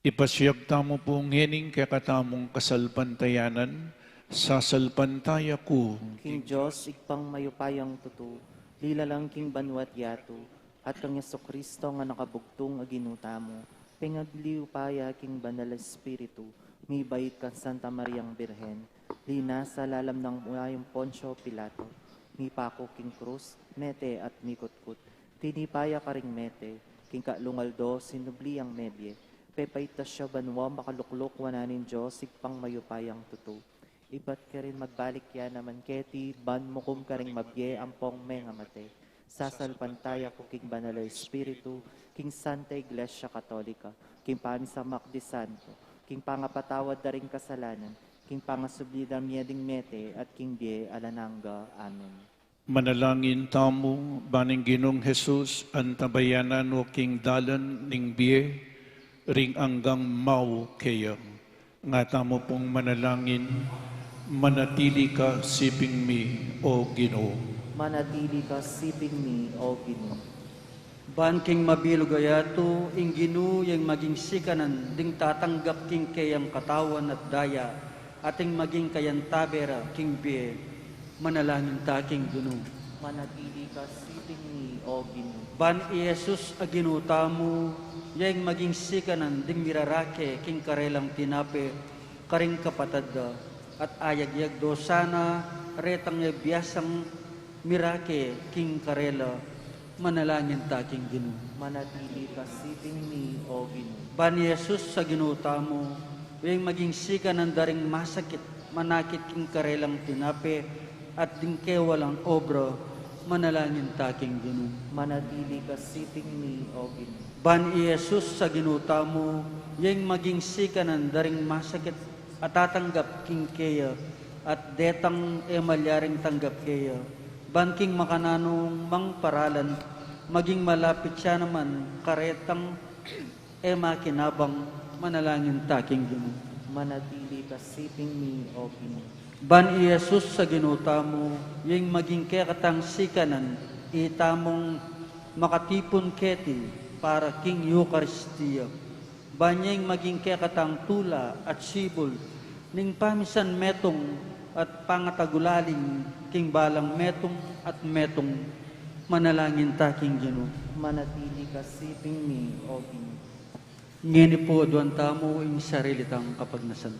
Ipasiag tamu pu ngening kekatamung kasalpantayanan, sasalpantaya ku king Dios, Ibpang mayupayang tutu, linalang king banua't yatu, at kang Jesucristo a anak a bugtung a Ginu tamu, pengaliwa ya king Banal a Espiritu, mibait kang Santa Mariang Birhen, linasa lalam nang mayung Poncio Pilato, mipaku king krus, mete at mikutkut, tinipa ya karing mete, king katlung aldo sinubli yang mebie, pepaitas ya banua, makalukluk wanan ning Dios Ibpang mayupayang tutu. Ibat karin magbalik ya naman keti, ban mukum karing mabie ampong mengamate. Sasalpantaya ku king Banal a Espiritu, king Santa Iglesia Katolika, king pamisamak di santo, king pangapatawad da ring kasalanan, king pangasubli da mie ding mete, at king bie alang angga. Amen. Manalangin tamu, ban ing Ginung Jesus antabayanan no king dalan ning bie, ring anggang mau keya. Nga tamu pung manalangin, manatili ka siping mi, O Ginu. Manatili ka siping mi, O Ginu. Ban king mabilug a yatu, ing Ginu yang maging sikanan ding tatanggap king keyang katawan at daya, at ing maging kayantabe ra king bie. Manalangin ta king Ginu. Manatili ka siping mi, O Ginu. Ban i Jesus a Ginu tamu, yang maging sikanan ding mirarake king karelang tinape, karing kapatad da, at ayagyag do sana, retang e biasang mirake king karela, manalangin ta king Ginu. Manatili ka siping mi, O Ginu. Ban i Jesus a Ginu tamu, yang maging sikanan da ring masakit, manakit king karelang tinape, at ding kewalang obra, manalangin ta king Ginu. Manatili ka siping mi, O Ginu. Ban i Jesus a Ginu tamu, yang maging sikanan da ring masakit, a tatanggap king keya, at detang e malyaring tanggap keya, ban king makananung mangparalan, maging malapit ya naman karetang e makinabang. Manalangin ta king Ginu. Manatili ka siping mi, O Ginu. Ban i Jesus a Ginu tamu, ing maging kekatang sikanan, itamung makatipun keti para king Eukaristia. Ban ing maging kekatang tula at sibul ning pamisan metung at pangatagulaling king balang metung at metung. Manalangin ta king Ginu. Manatili ka siping mi, O Ginu. Ngeni pu aduan tamu ing sarili tang kapagnasan.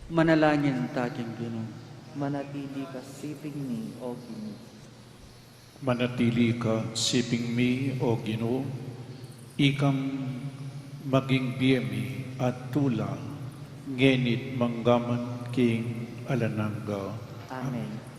Manalangin ta king Ginu. Manatili ka siping mi, O Ginu. Manatili ka siping mi, O Ginu. Ikang maging bie mi at tula, ngeni't manggaman king alang angga. Amen.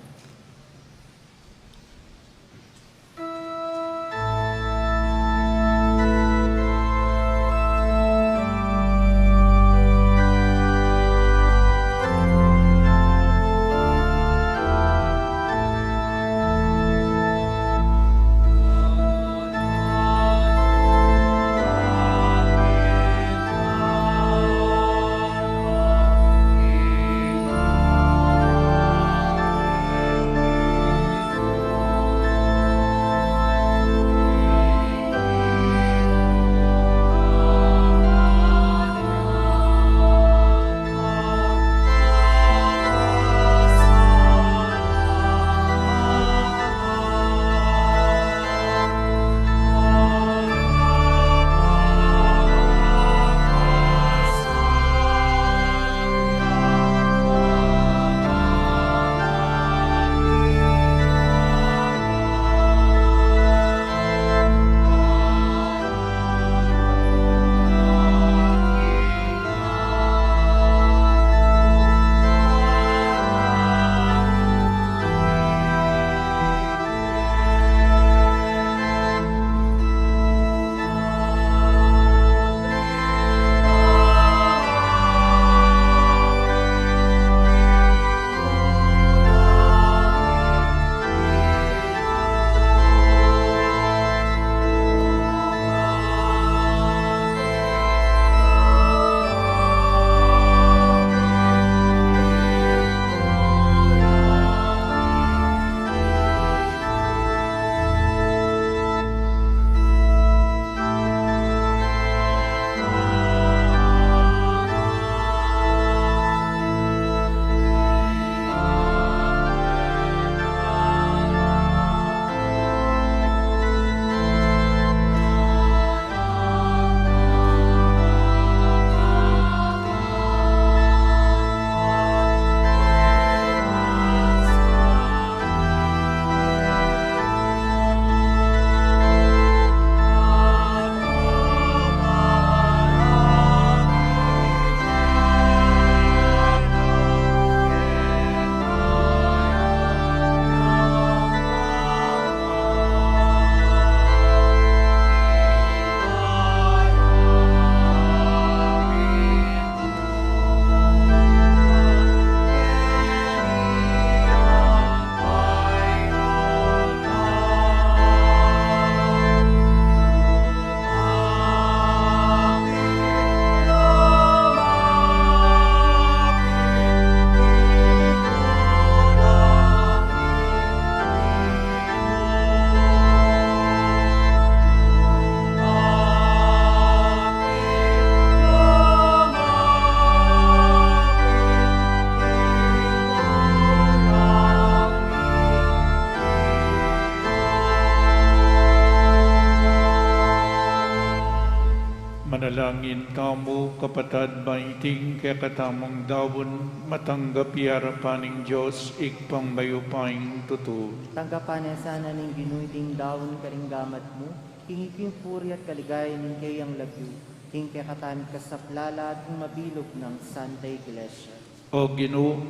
Manalangin tamu, kapatad, ban iting kekatamung daun matanggap ya arapan ning Dios, Ibpang mayupayang tutu. Tanggapan na sana ning Ginu iting daun karing gamat mu, king ikang puri at kaligayan ning keyang lagyu, king kekatamung kasaplalan at king mabilug nang Santa Iglesia. O Ginu,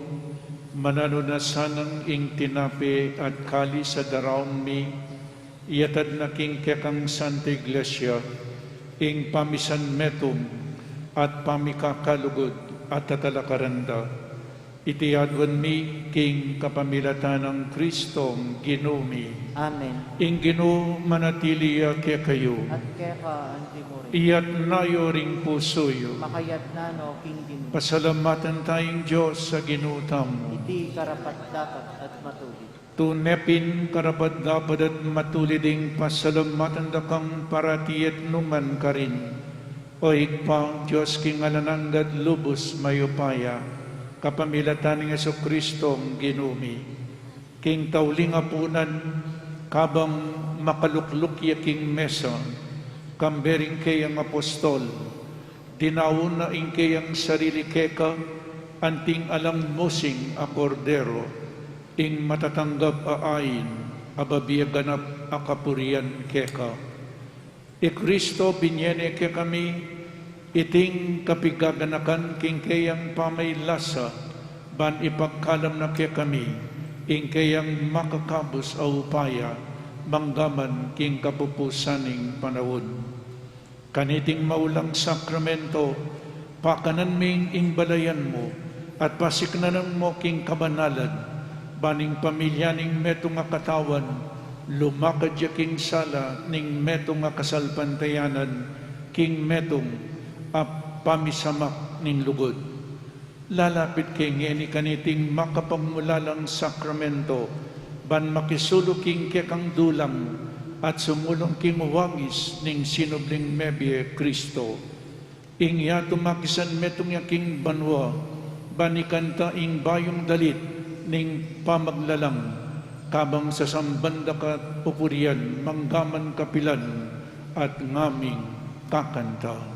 mananu na sanang ing tinape at kalis a daraun mi, iyatad na king kekang Santa Iglesia, ing pamisan metung at pamikakalugud at tatalakaran da. Iti aduan mi king kapamilatan nang Kristong Ginu mi. Amen. Ing Ginu manatili ya kekayu. At keka antimurin. Iyatna yu ring pusu yu. Makayatna no king Ginu. Pasalamatan taya ing Dios a Ginu tamu. Iti karapat-dapat at matulid. Tune pin karapat-dapat at matulid ing pasalamatan da kang parati at nukarin man, O Ibpa, Dios king alang angga at lubus mayupaya, kapamilatan nang Jesucristong Ginu mi. King tauling apunan, kabang makalukluk ya king mesa, kambe ring keyang apostol, dinaun na ing keyang sarili keka, anting alang musing a kordero, ing matatanggap a ain, a babie ganap a kapurian keka. I Kristo binie ne kekami iting kapigaganakan king keyang pamaylasa, ban ipagkalam na kekami ing keyang makakabus a upaya, manggaman king kapupusan ning panaun. Kaniting maulang sakramento, pakanan ming imbalayan mu, at pasiknanan mu king kabanalan, ban ing pamilya ning metung a katawan, lumakad ya king sala ning metung a kasalpantayanan, king metung a pamisamak ning lugud. Lalapit ke ngeni kaniting makapagmulalang sakramento, ban makisulu king kekang dulang, at sumulung king wangis ning sinubling mebie Kristo. Ing yatu makisan metung ya king banua, ban ikanta ing bayung dalit ning pamaglalang, kabang sasamban da ka at pupurian, manggaman kapilan at ngaming kakanta.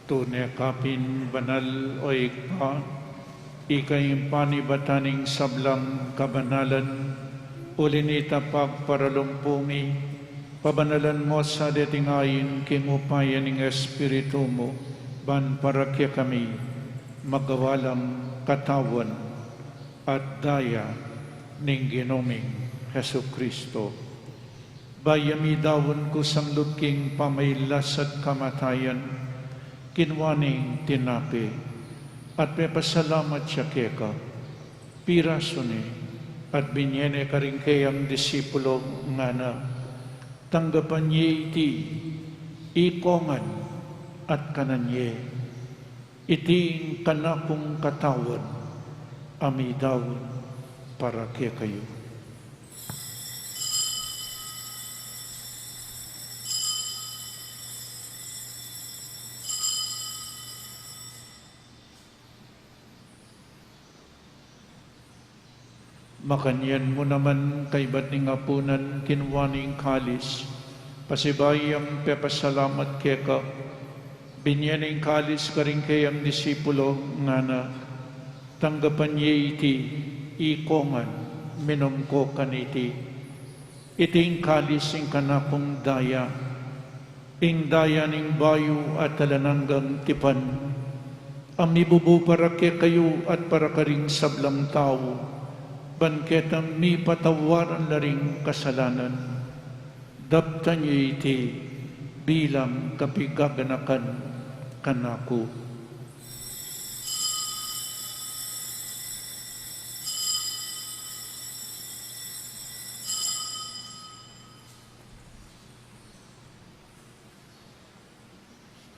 Tune ka pin banal, o Ibpa, ika ing panibatan ning sablang kabanalan, uli na nita pagparalumpu mi, pabanalan mu sa deting ain king upaya ning Espiritu mu, ban para kekami, magawa lang katawan at daya ning Ginu ming Jesucristo. Bayu ya midaun kusang lub king pamailas at kamatayan, kinua ne ing tinape, at pepasalamat ya keka, pirasu ne, at binie ne karing keyang disipulo, ngana, tanggapan ye iti, ikongan, at kanan ye. Iti ing kanakung katawan, a midaun para kekayu. Makanyan mu naman kaibat ning apunan, kinua ne ing kalis, pasibayu yang pepasalamat keka, binie ne ing kalis karing keyang disipulo, ngana, tanggapan ye iti, ikongan, minum ko kaniti. Iti ing kalis ning kanakung daya, ing daya ning bayu at alang anggang tipan, a mibubu para kekayu at para karing sablang tau, ban ketang mipatawaran la ring kasalanan. Daptan yu iti bilang kapigaganakan kanaku.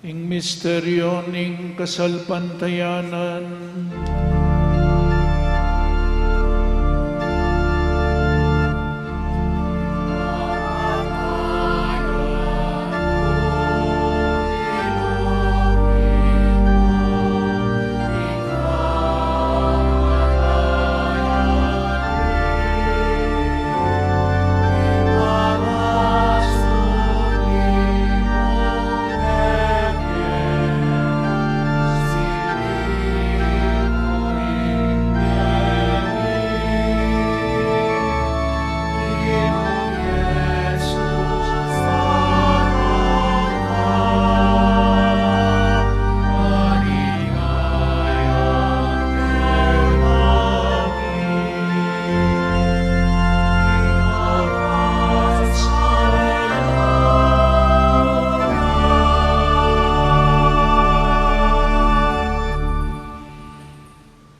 Ing misteryo ning kasalpantayanan.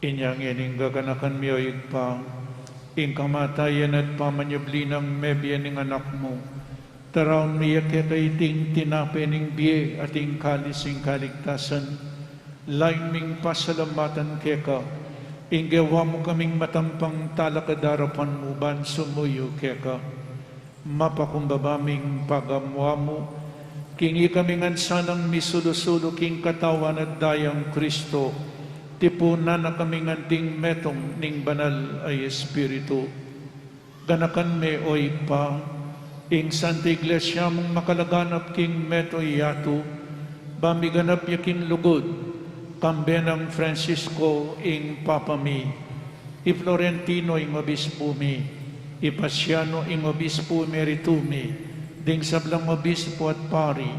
Inya ngeni, gaganakan mi, o Ibpa, ing kamatayan at pamanyubli nang mebie ning Anak mu, taraun mi ya keka iting tinape ning bie at ing kalis ning kaligtasan. Lain ming pasalamatan keka ing gewa mu kaming matampang talakad king arapan mu ban sumuyu keka. Mapakumbaba ming pagamu-amu king ikami ngan sanang misulu-sulu king katawan at dayang Kristo, tipunan na kaming anting metung ning Banal a Espiritu. Ganakan me, o Ibpa, ing Santa Iglesia mung makalaganap king meto yatu, ba miganap ya king lugud, kambe nang Francisco ing Papa mi, i Florentino ing Obispu mi, i Paciano ing Obispu Emeritu mi, ding sablang Obispu at Pari,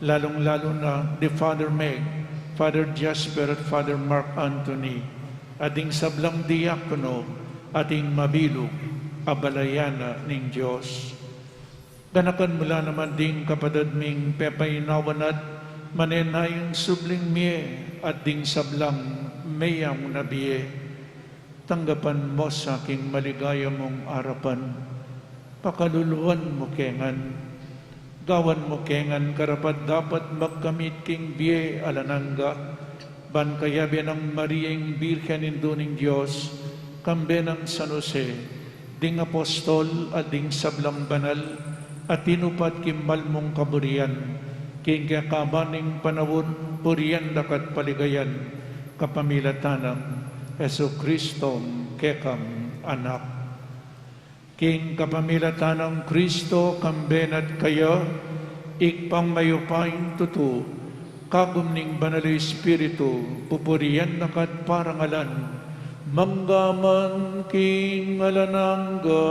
lalung-lalu na di Father Meg, Father Jasper at Father Mark Anthony, at ding sablang diakono, at ing mabilug a balayan na ning Dios. Ganakan mu la naman ding kapatad ming pepainawan at manenayang subling mie at ding sablang meyang na bie. Tanggapan mu sa king maligaya mung arapan. Pakaluluan mu ke ngan. Gawan mu ke ngan karapat-dapat magkamit king bie alang angga, ban kayabe nang Maria ing Birhen, Indu ning Dios, kambe nang San Jose, ding apostol at ding sablang banal a tinupad king malmung kaburian, king kekaban ning panaun, purian da ka at paligayan, kapamilatan nang Jesucristo kekang Anak. King kapamilatan nang Kristo, kambe na at kaya, Ibpang mayupayang tutu, kagum ning Banal a Espiritu, pupurian da ka at parangalan, mangga man king alang angga.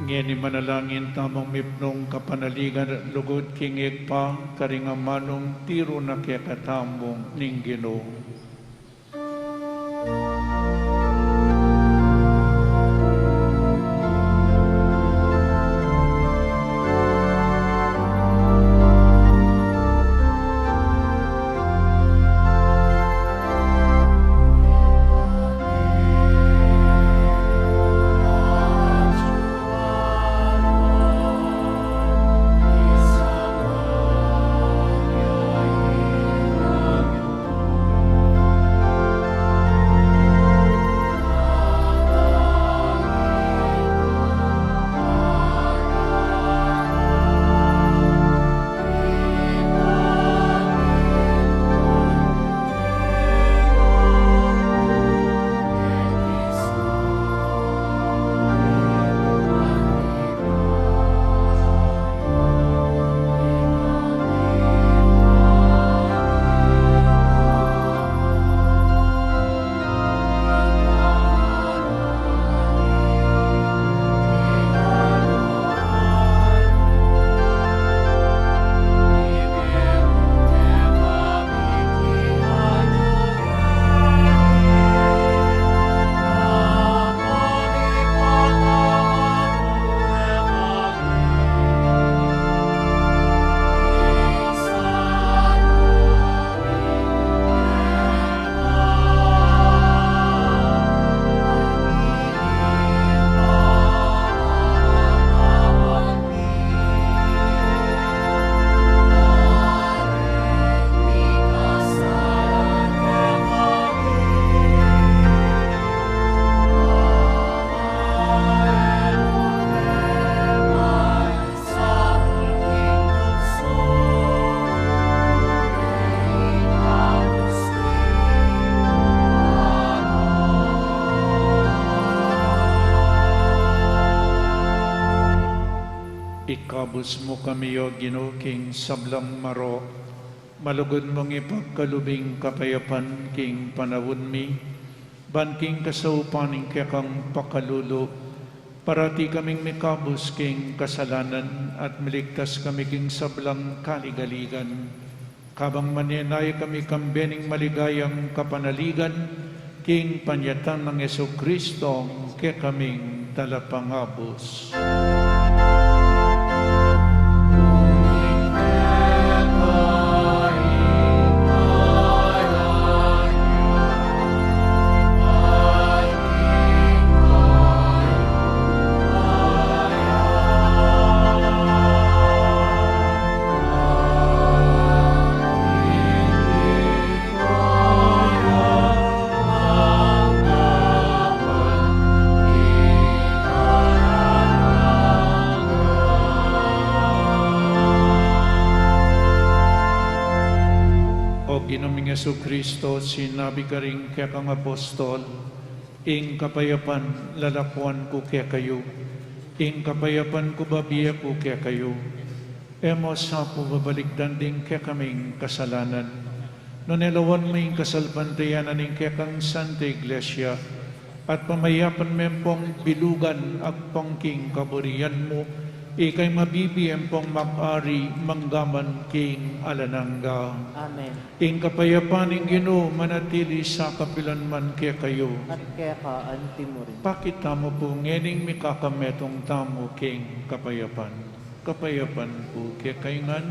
Ngeni manalangin tamung mipnung kapanaligan at lugud king Ibpa, karing amanung tiru na kekatamu ning Ginu. Ikabus mu kami, O Ginu, king sablang marok, malugud mung ipagkalub ing kapayapan king panaun mi, ban king kasaupan ning kekang pakalulu, parati kaming mikabus king kasalanan at miligtas kami king sablang kaligaligan. Kabang manenaya kami kambe ning maligayang kapanaligan, king panyatang nang Jesucristo, kekaming Talapangabus. O Ginu ming Jesucristo, sinabi karing kekang apostol, ing kapayapan lalakuan ku kekayu, ing kapayapan ku bibie ku kekayu. E mu sa pu babalikdan ding kekaming kasalanan, nune lawan mu ing kasalpantayanan ning kekang Santa Iglesia, at pamayapan me pung bilugan agpang king kaburian mu, ikang mabibie ampong mag-ari manggaman king alang angga. Amen. Ing kapayapan ning Ginu manatili sa kapilan man kekayu. At keka anti mu rin. Pakit tamu pu ngening mikakametung tamu king kapayapan. Kapayapan pu kekayu ngan.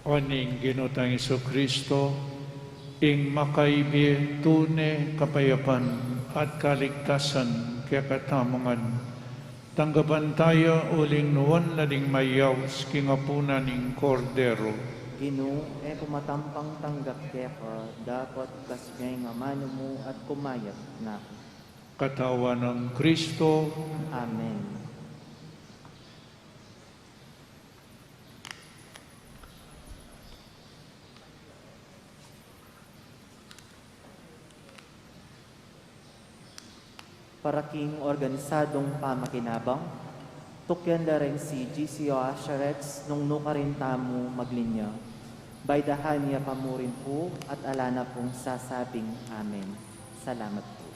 O ning Ginu tang Jesucristo, ing makaibie tune kapayapan at kaligtasan kekatamu ngan, tanggapan taya uling nuan la ding mayaus king apunan ning Kordero. Ginu, e ku matampang tanggap keka, dapot kasbyan ing amanu mu at kumayap na ku. Katawan nang Kristo. Amen. Para king organisadung pamakinabang, tukyan da reng si G C O Asherettes nung nukarin tamu maglinya. Baydahan ya kamu rin pu at ala na pung sasabing amen. Salamat pu.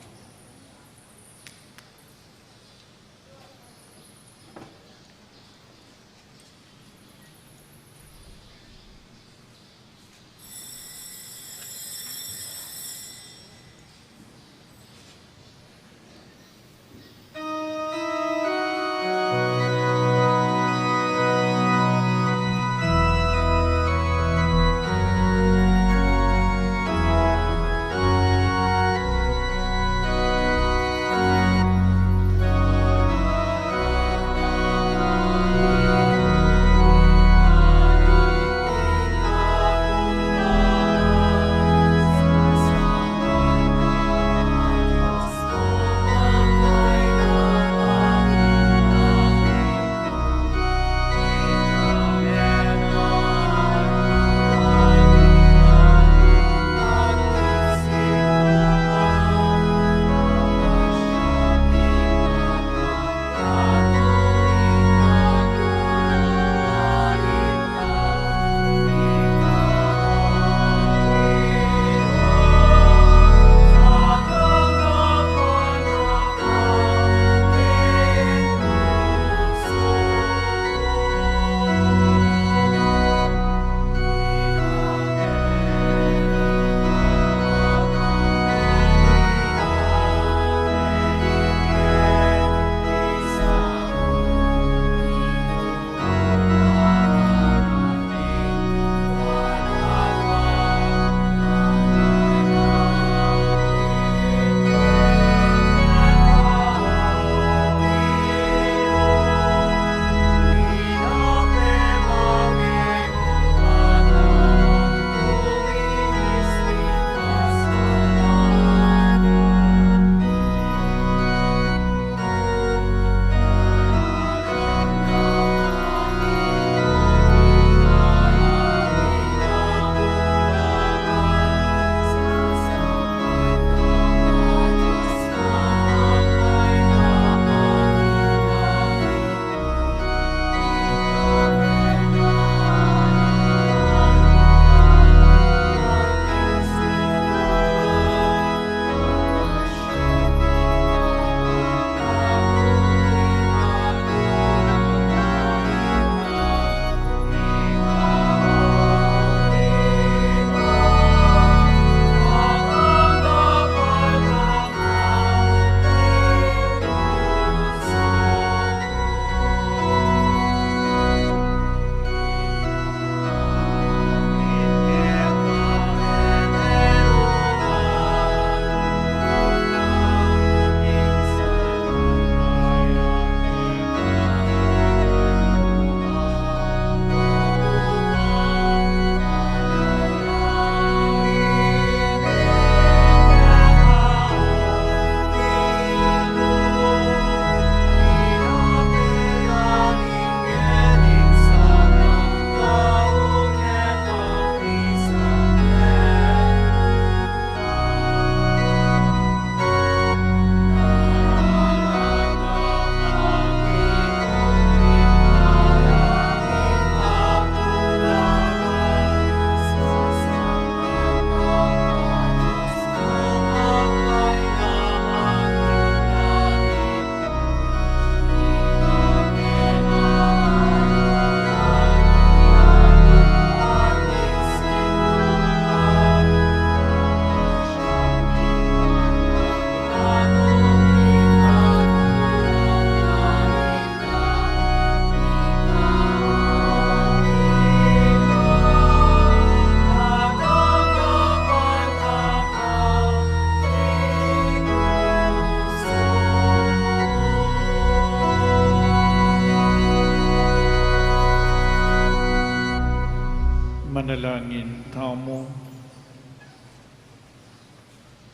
Langin tamu.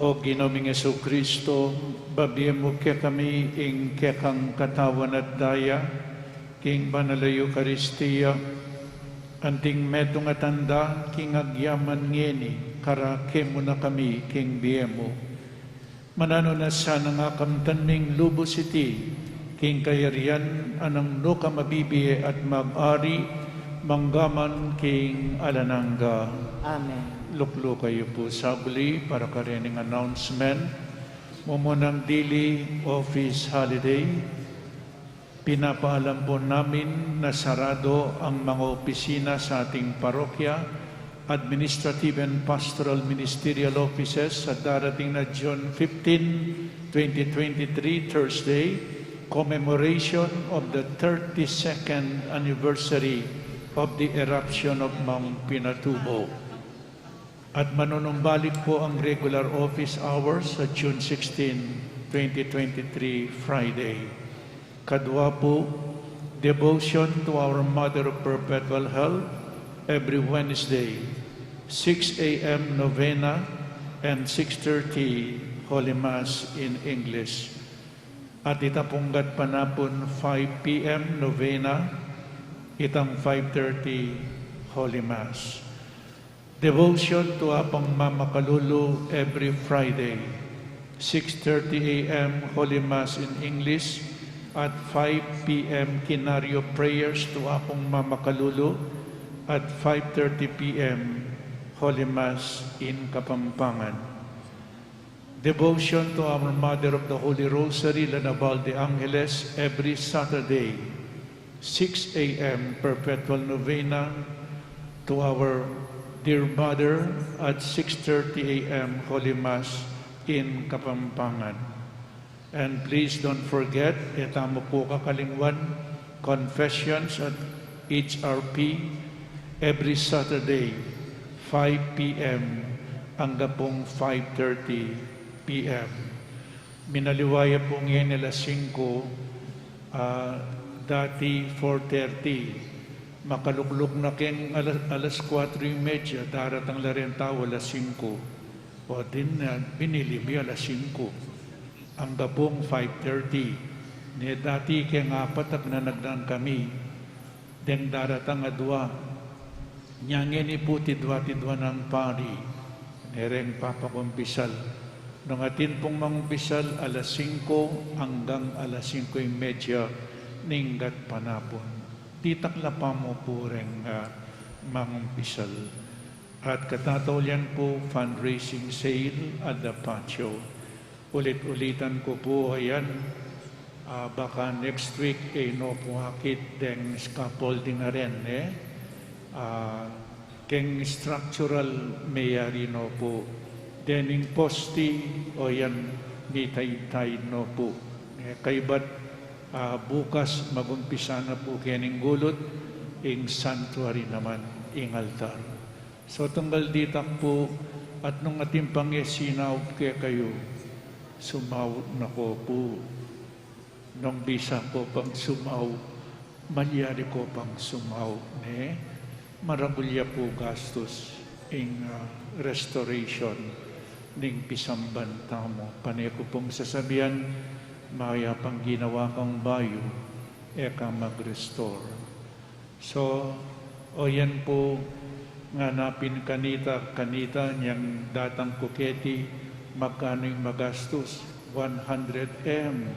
O Ginu ming Jesucristo, babie mu kekami ing kekang katawan at daya king banal a Eukaristia, anting metung a tanda king agyaman ngeni, karake mu na kami king bie mu. Mananu na sanang akamtan ming lubus iti king kayarian a nang nuka mabibie at mag-ari manggaman king alang angga. Amen. Lukluk kayu pu sabli para karening announcement. Mumunang dili office holiday. Pinapaalam po namin na sarado ang mga opisina sa ating parokya, administrative and pastoral ministerial offices sa darating na June fifteen, twenty twenty-three, Thursday, commemoration of the thirty-second anniversary of the eruption of Mount Pinatubo. At manunumbalik po ang regular office hours sa June sixteen, twenty twenty-three, Friday. Kadwa po, devotion to our Mother of Perpetual Help every Wednesday, six a m novena and six thirty Holy Mass in English. At ita pung gatpanapun, five p m novena, itang five thirty Holy Mass. Devotion to Apang Mamakalulu every Friday, six thirty a m Holy Mass in English, at five p m Kinario prayers to Apang Mamakalulu, at five thirty p m Holy Mass in Kapampangan. Devotion to our Mother of the Holy Rosary, La Naval de Angeles, every Saturday, six a m Perpetual Novena to our dear Mother at six thirty a m Holy Mass in Kapampangan. And please don't forget, e tamu pu kakalingwan, confessions at H R P every Saturday, five p m angga pung five thirty p m. Minaliwa ya pu ngeni alas singko, ah, dati four thirty. Makalukluk na keng ala-, alas kuwatro y medya, daratang la ring tau alas singko. O din, ah, binili mi alas singko. Angga pung five thirty. Ne dati keng apat, agnanagnan kami. Deng daratang a dua. Nya ngeni pu tidwa-tidwa nang pari, ne reng papakumpisal. Nung atin pung mangumpisal alas singko anggang alas singko y medya ning gatpanapun. Ditak la pamu pu reng, ah, mangumpisal. At katataulian pu, fundraising sale at the patio. Ulit-ulitan ku pu yan, ah, baka next week, e no pu akit deng scaffolding a ren, e. Ah, keng structural meyari no pu. Dening posti, o yan, mitaid-taid no pu. E, kaybat, ah, bukas magumpisa na pu kening gulut, ing sanctuary naman, ing altar. So, tunggal ditak pu, at nung atin pang e sinaup kekayu, sumaut na ko pu. Nung bisa ko pang sumaup, malyari ko pang sumaup, ne? Maragul ya pu gastus ing, ah, restoration ning pisamban tamu. Pane ku pung sasabian, mayap a ginawa kang bayu, e ka mag-restore. So, o yan pu, ngana pin kanita, kanita, nyang datang ku keti, magkanu ing magastus? One hundred M.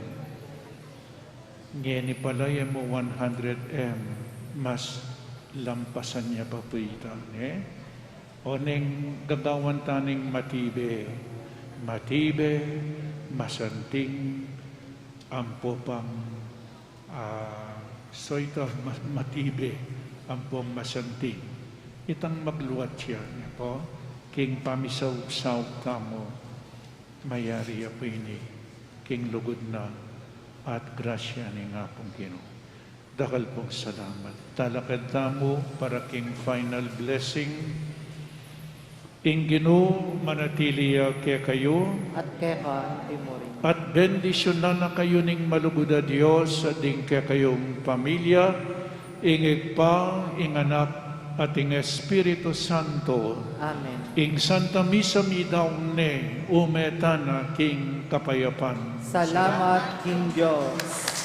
Ngeni pala e mu one hundred M, mas lampasan ya pa pu ita, ne? O neng gagawan ta ning matibe, matibe, masanting, ampo pang Ah, so ita ma-, matibe ampong masanting. Itang magluat ya, ne pu, king pamisaup-saup tamu, mayari ya pu ini, king lugud na at grasya ning Apung Ginu. Dakal pung salamat. Talakad tamu para king final blessing. Ing Ginu manatili ya kekayu. At keka anti mu rin. At bendisyunan na kayu ning malugud a Dios, at ding kekayung pamilya, ing Ibpa, ing Anak, at ing Espiritu Santo. Amen. Ing Santa Misa midaun ne, ume tana king kapayapan. Salamat king Dios.